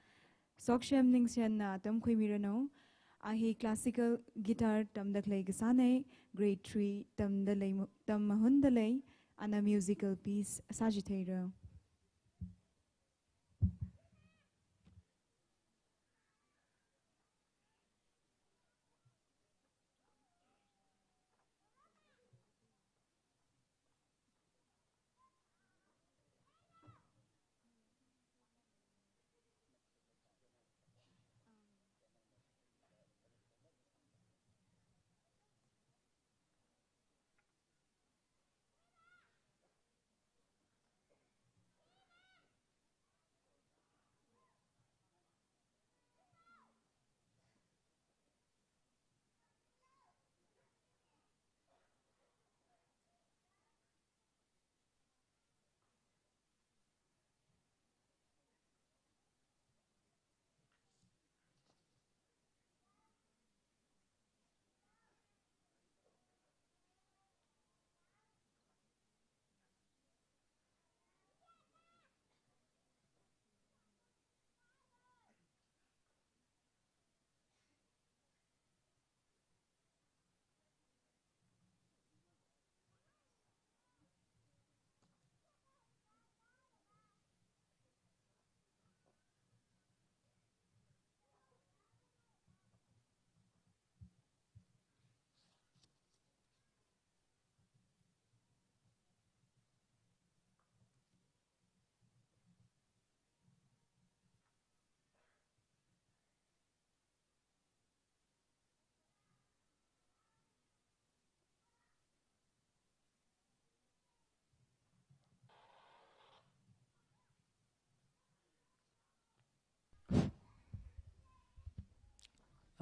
Shoksem Ningshen na tamkhuimiranu. A hi classical guitar tamda khalei kasāna, grade three tamda lei, tam mahunda lei, ana musical piece sāchitheira.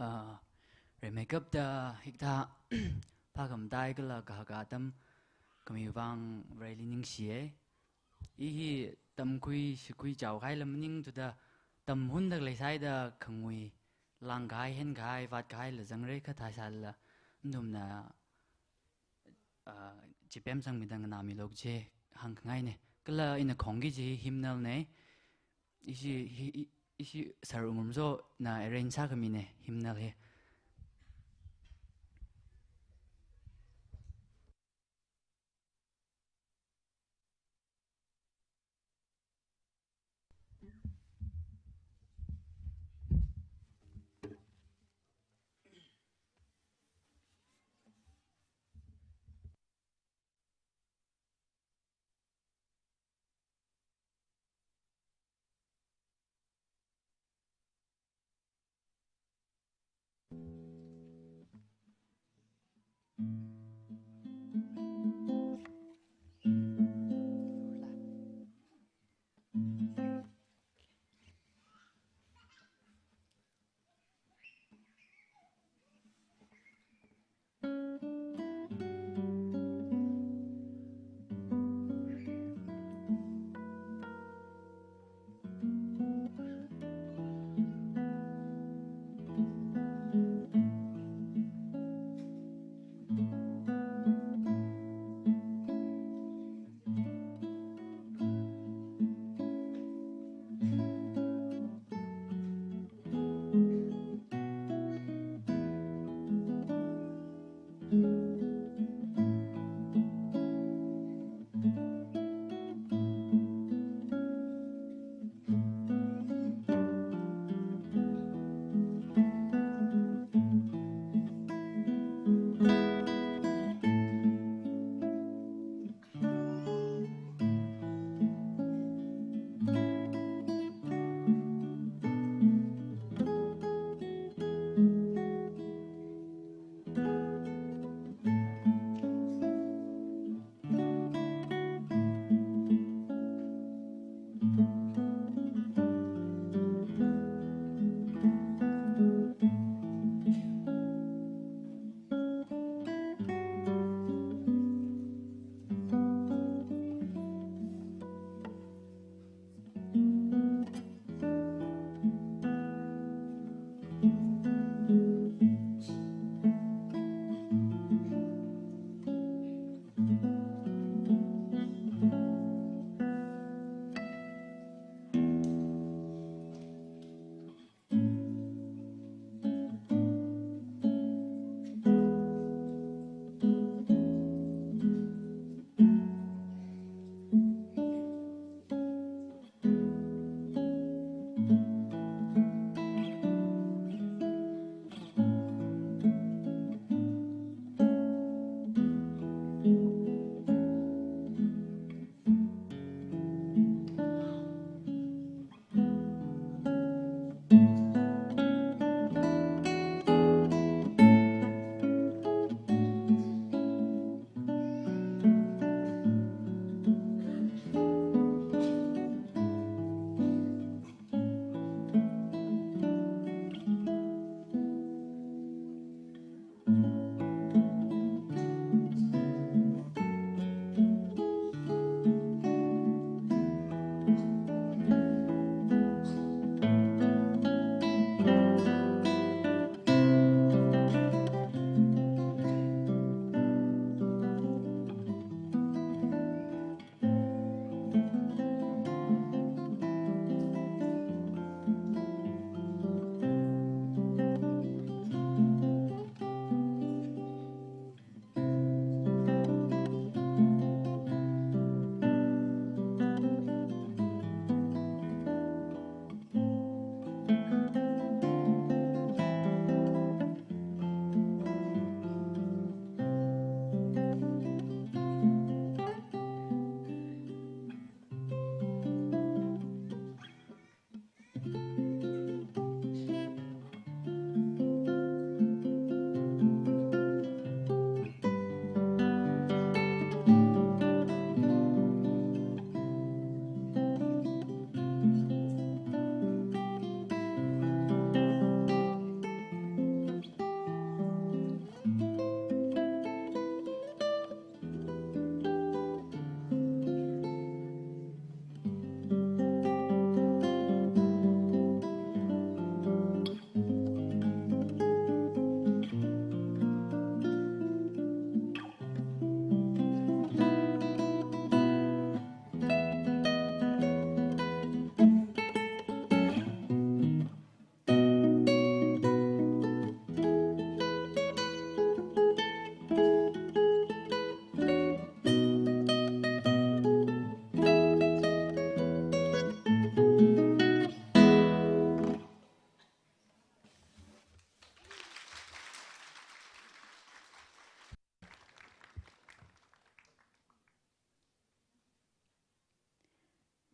Ah, rimeikapta hikathā phākhamatei kala kahaka atam khami vang Vareli ningshiya. I hi tamkhui shakhui chaokahaila maningthuda tamhunda khalei sāhaida khangui langkahai, henkahai, vātkahaila zangra, kha thaisālala nathumna, ah, chipem sangmida nganāmilu kaji hāngkhangaina. Kala ina khongki kaji hymnal na. Ishi, hi, i-, ishi Sir Wungrumzona arrange sākhamina hymnal hi.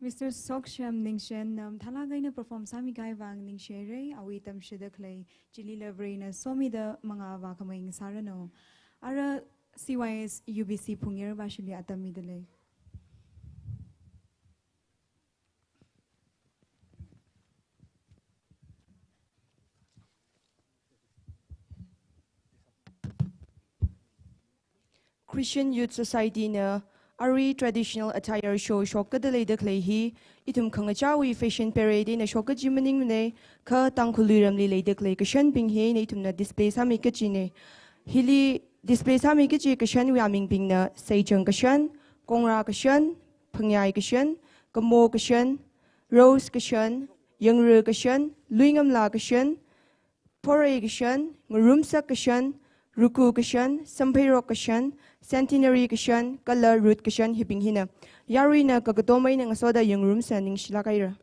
Mister Sokshem Ningshen, um, thalak eina perform sāmi kahai vang ningshire, awui tamshida khalei chili lavre na somida mangā vākhamei ngasāranu. Ara C Y S U B C Phungyar Bashili atam mida lei. Christian Youth Society na arui traditional attire show shokkada leida khalei hi, ithum khangachāwui fashion parade eina shokkaji maningmane, kha Tangkhul luiramli leida khalei kashanbing hi eina ithumna display sāmi kajine. Hili display sāmi kaji kashanwui amingbingna Seichang kashan, Kongra kashan, Phangyai kashan, Kamo kashan, Rose kashan, Yangre kashan, Luingamla kashan, Phorei kashan, Ngarumsak kashan, Ruku kashan, Sampheirok kashan, Centenary kashan, kala Rut kashan hibing hina. Yaruina kakatom eina ngasoda yangngarumsa ningshilāk haira.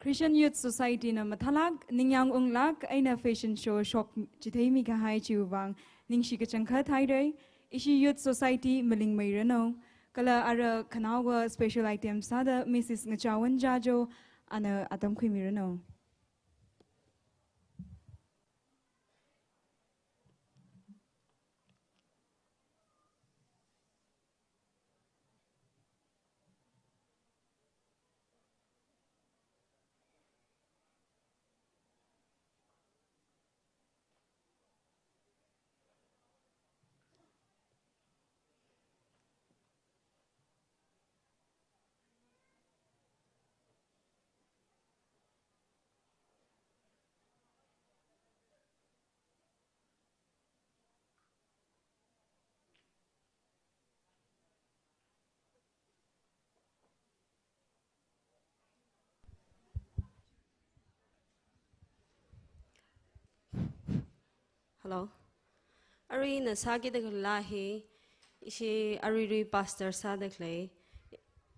Christian Youth Society na mathālāk, ningyāng unglāk eina fashion show shok chitheimi kahai chiwui vang ningshi kachangkhat haira. Ishi Youth Society malingmeiranu. Kala ara khanaowa special item sāda Missus Ngachawan Jajo ana atam khuimiranu. Hello. Arui ina sākida khalei hi, ishi aruirui pastor sāda khalei,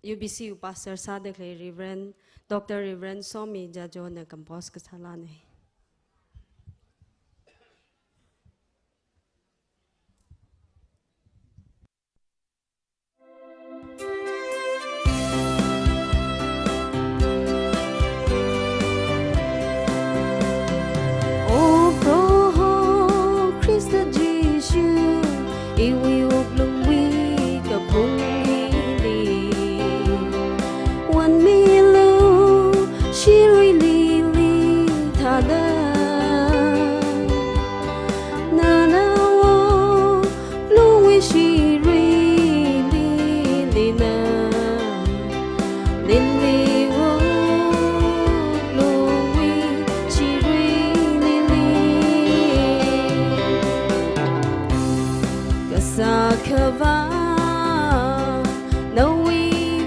U B C wui pastor sāda khalei Reverend, Doctor Reverend Somi Jajo na compose kasā lāna. O Proho Khrista Jishu, iwui wuklungwui kaphung hili, wanmilu shiruilili thāda. Nana wuklungwui shiruilili na, lili wuklungwui shiruilili. Kasā Akhava, nawui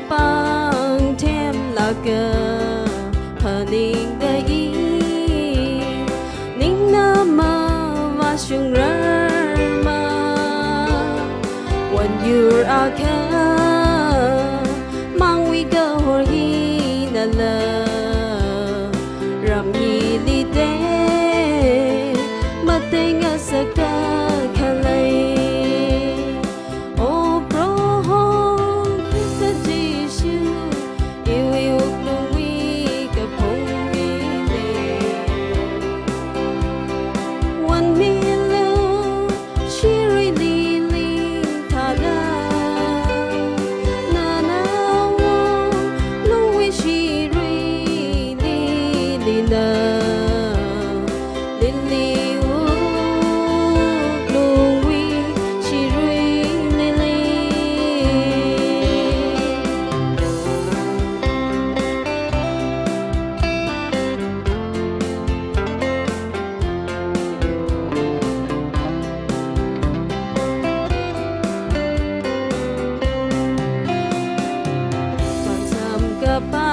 pāng themlaga phaningda i, ningna mavāshungrarma. Wanyur akha mangwui kahor hinala, ram hili te mateng ngasaka khalei. O Proho Khrista Jishu, iwui wuklungwui kaphung hili, wanmilu shiruilili thāda. Nana wuklungwui shiruilili na, lili wuklungwui shiruilili. Chānjam kapā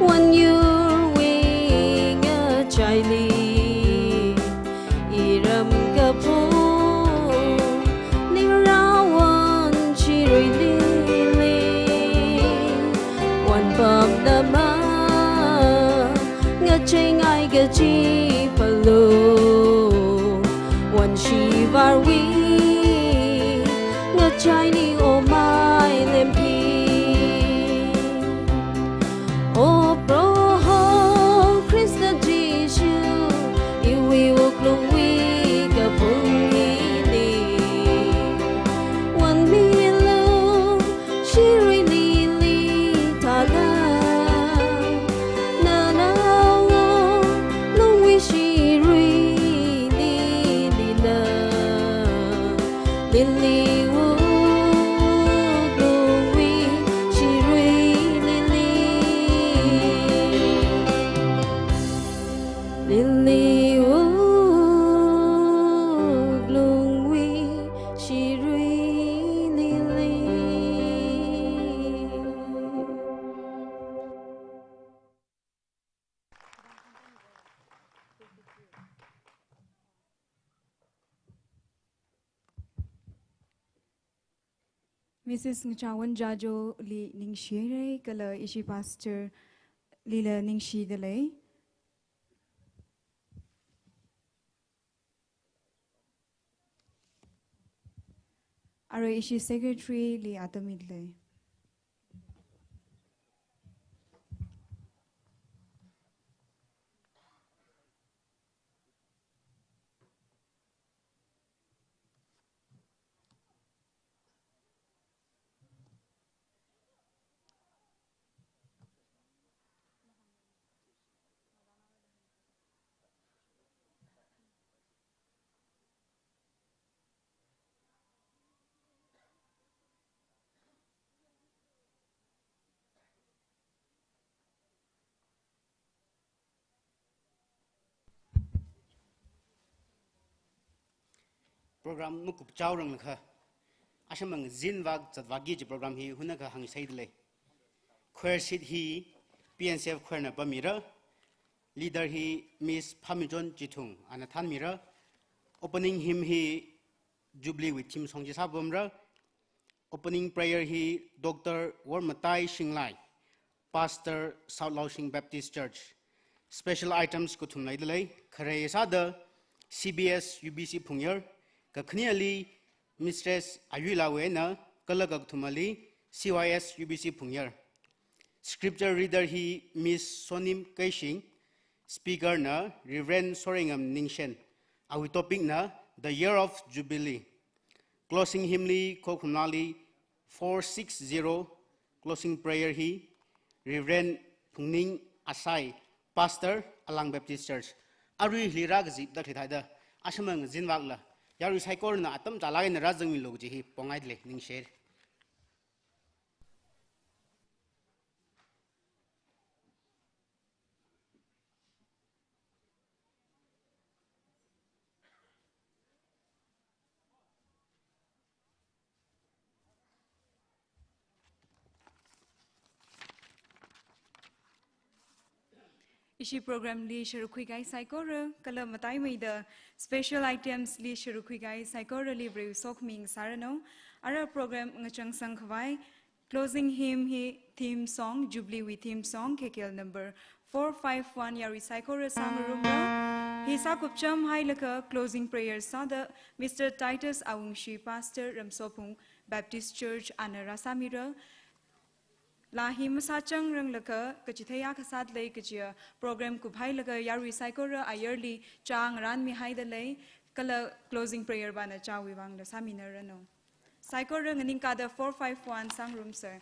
wanyurwui ngachaili, iram kaphung ningrawan shiruilili, wanpamnama ngacheingai kaji phalu, wanshivarwui ngachaili omai lempi. O Proho Khrista Jishu, iwui wuklungwui kaphung hili, wanmilu shiruilili thāda. Nana wuklungwui shiruilili na, lili wuklungwui shiruilili. Lili wuklungwui shiruilili. Missus Ngachawan Jajoli ningshihaira kala ishi pastor lila ningshida lei. Arui ishi secretary li atam mida lei. Program makup chaoranglakha, ashamang zinvak zatvaki kaji program hi hunakha hāngsaida lei. Choir seat hi P N C F choir na pāmira. Leader hi Miss Phamichon Chithung ana thānmira. Opening hymn hi Jubilee wui theme song chi sāpamra. Opening prayer hi Doctor Wormatai Shinglai, Pastor, South Laoshing Baptist Church. Special items kathum leida lei, khare sāda C B S U B C Phungyar, kakhaneli Mistress Ayuilawui eina, kala kakathumali C Y S U B C Phungyar. Scripture reader hi Miss Sonim Keishing, speaker na Reverend Sorengam Ningshen, awui topic na The Year of Jubilee. Closing hymn li Khokhumlali four six zero, closing prayer hi Reverend Phungning Asai, Pastor, Alang Baptist Church. Arui hili rākazipda khalithāda, ashamang zinvakla, yarui saikorana atam chālāk eina rāzangmilu kaji hi pongaida lei, ningshire. Ishi program li sharuk khuikahai saikora, kala mataimeida special items li sharuk khuikahai saikorali Varewui sokhami sāranu. Ara program ngachangsang khavai, closing hymn hi theme song, Jubilee wui theme song, K K L number four five one, yarui saikora sāngarumlu. Hi sākupchamhailaga closing prayer sāda Mister Titus Awungshi, Pastor, Ramsophung Baptist Church, ana rāsāmira. Laa hi masāchangranglakha kachithei akha sāda lei kajiya program kuphailaga yarui saikora ayarli chāng rānmihaida lei, kala closing prayer pana chāwui vangla sāminaranu. Saikora nganingkāda four five one sāngarumsa.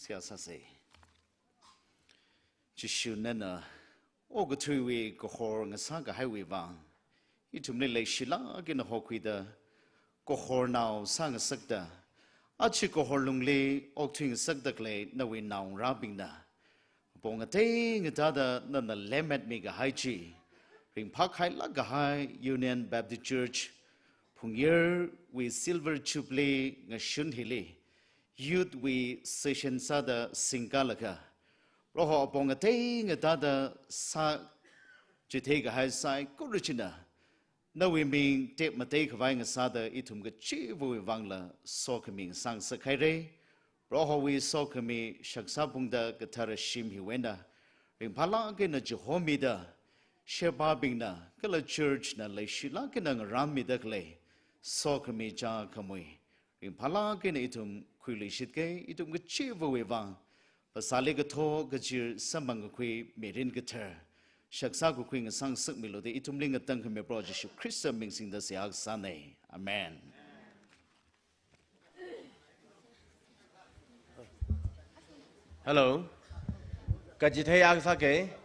Seihā sāsa. Jishu nana okathuiwui kahor ngasā kahaiwui vang, ithumli leishilāk eina hokhuida kahornao sāngasakta, aja kahor lungli okthuingasakta khalei nawui naongarābingna, apong atei ngathāda nana lemmetmi kahai chi, ringphākhailāk kahai Union Baptist Church Phungyarwui Silver Jubilee ngashun hili, Youth wui session sāda singkalaga, Proho apong atei ngathāda sāchithei kahai saikora china, nawui ming tekmatei khavai ngasāda ithum kachivawui vangla sokhami ngasāngasakhaira. Prohowui sokhami shaksā phungda kathara shim hiwui eina ringphālāk eina chihomida, shebābingna kala church na leishilāk eina ngarānmida khalei sokhami chākhamui ringphālāk eina ithum khuiluishitke. Ithum kachivawui vang, phasāli kathok kachir samphang kakhui mirin kathar shaksā kakhui ngasāngasakmilu da ithumli ngatangkhami Proho Jishu Khrista ming singda seihā kasāna. Amen. Hello. Kachithei akha sāke.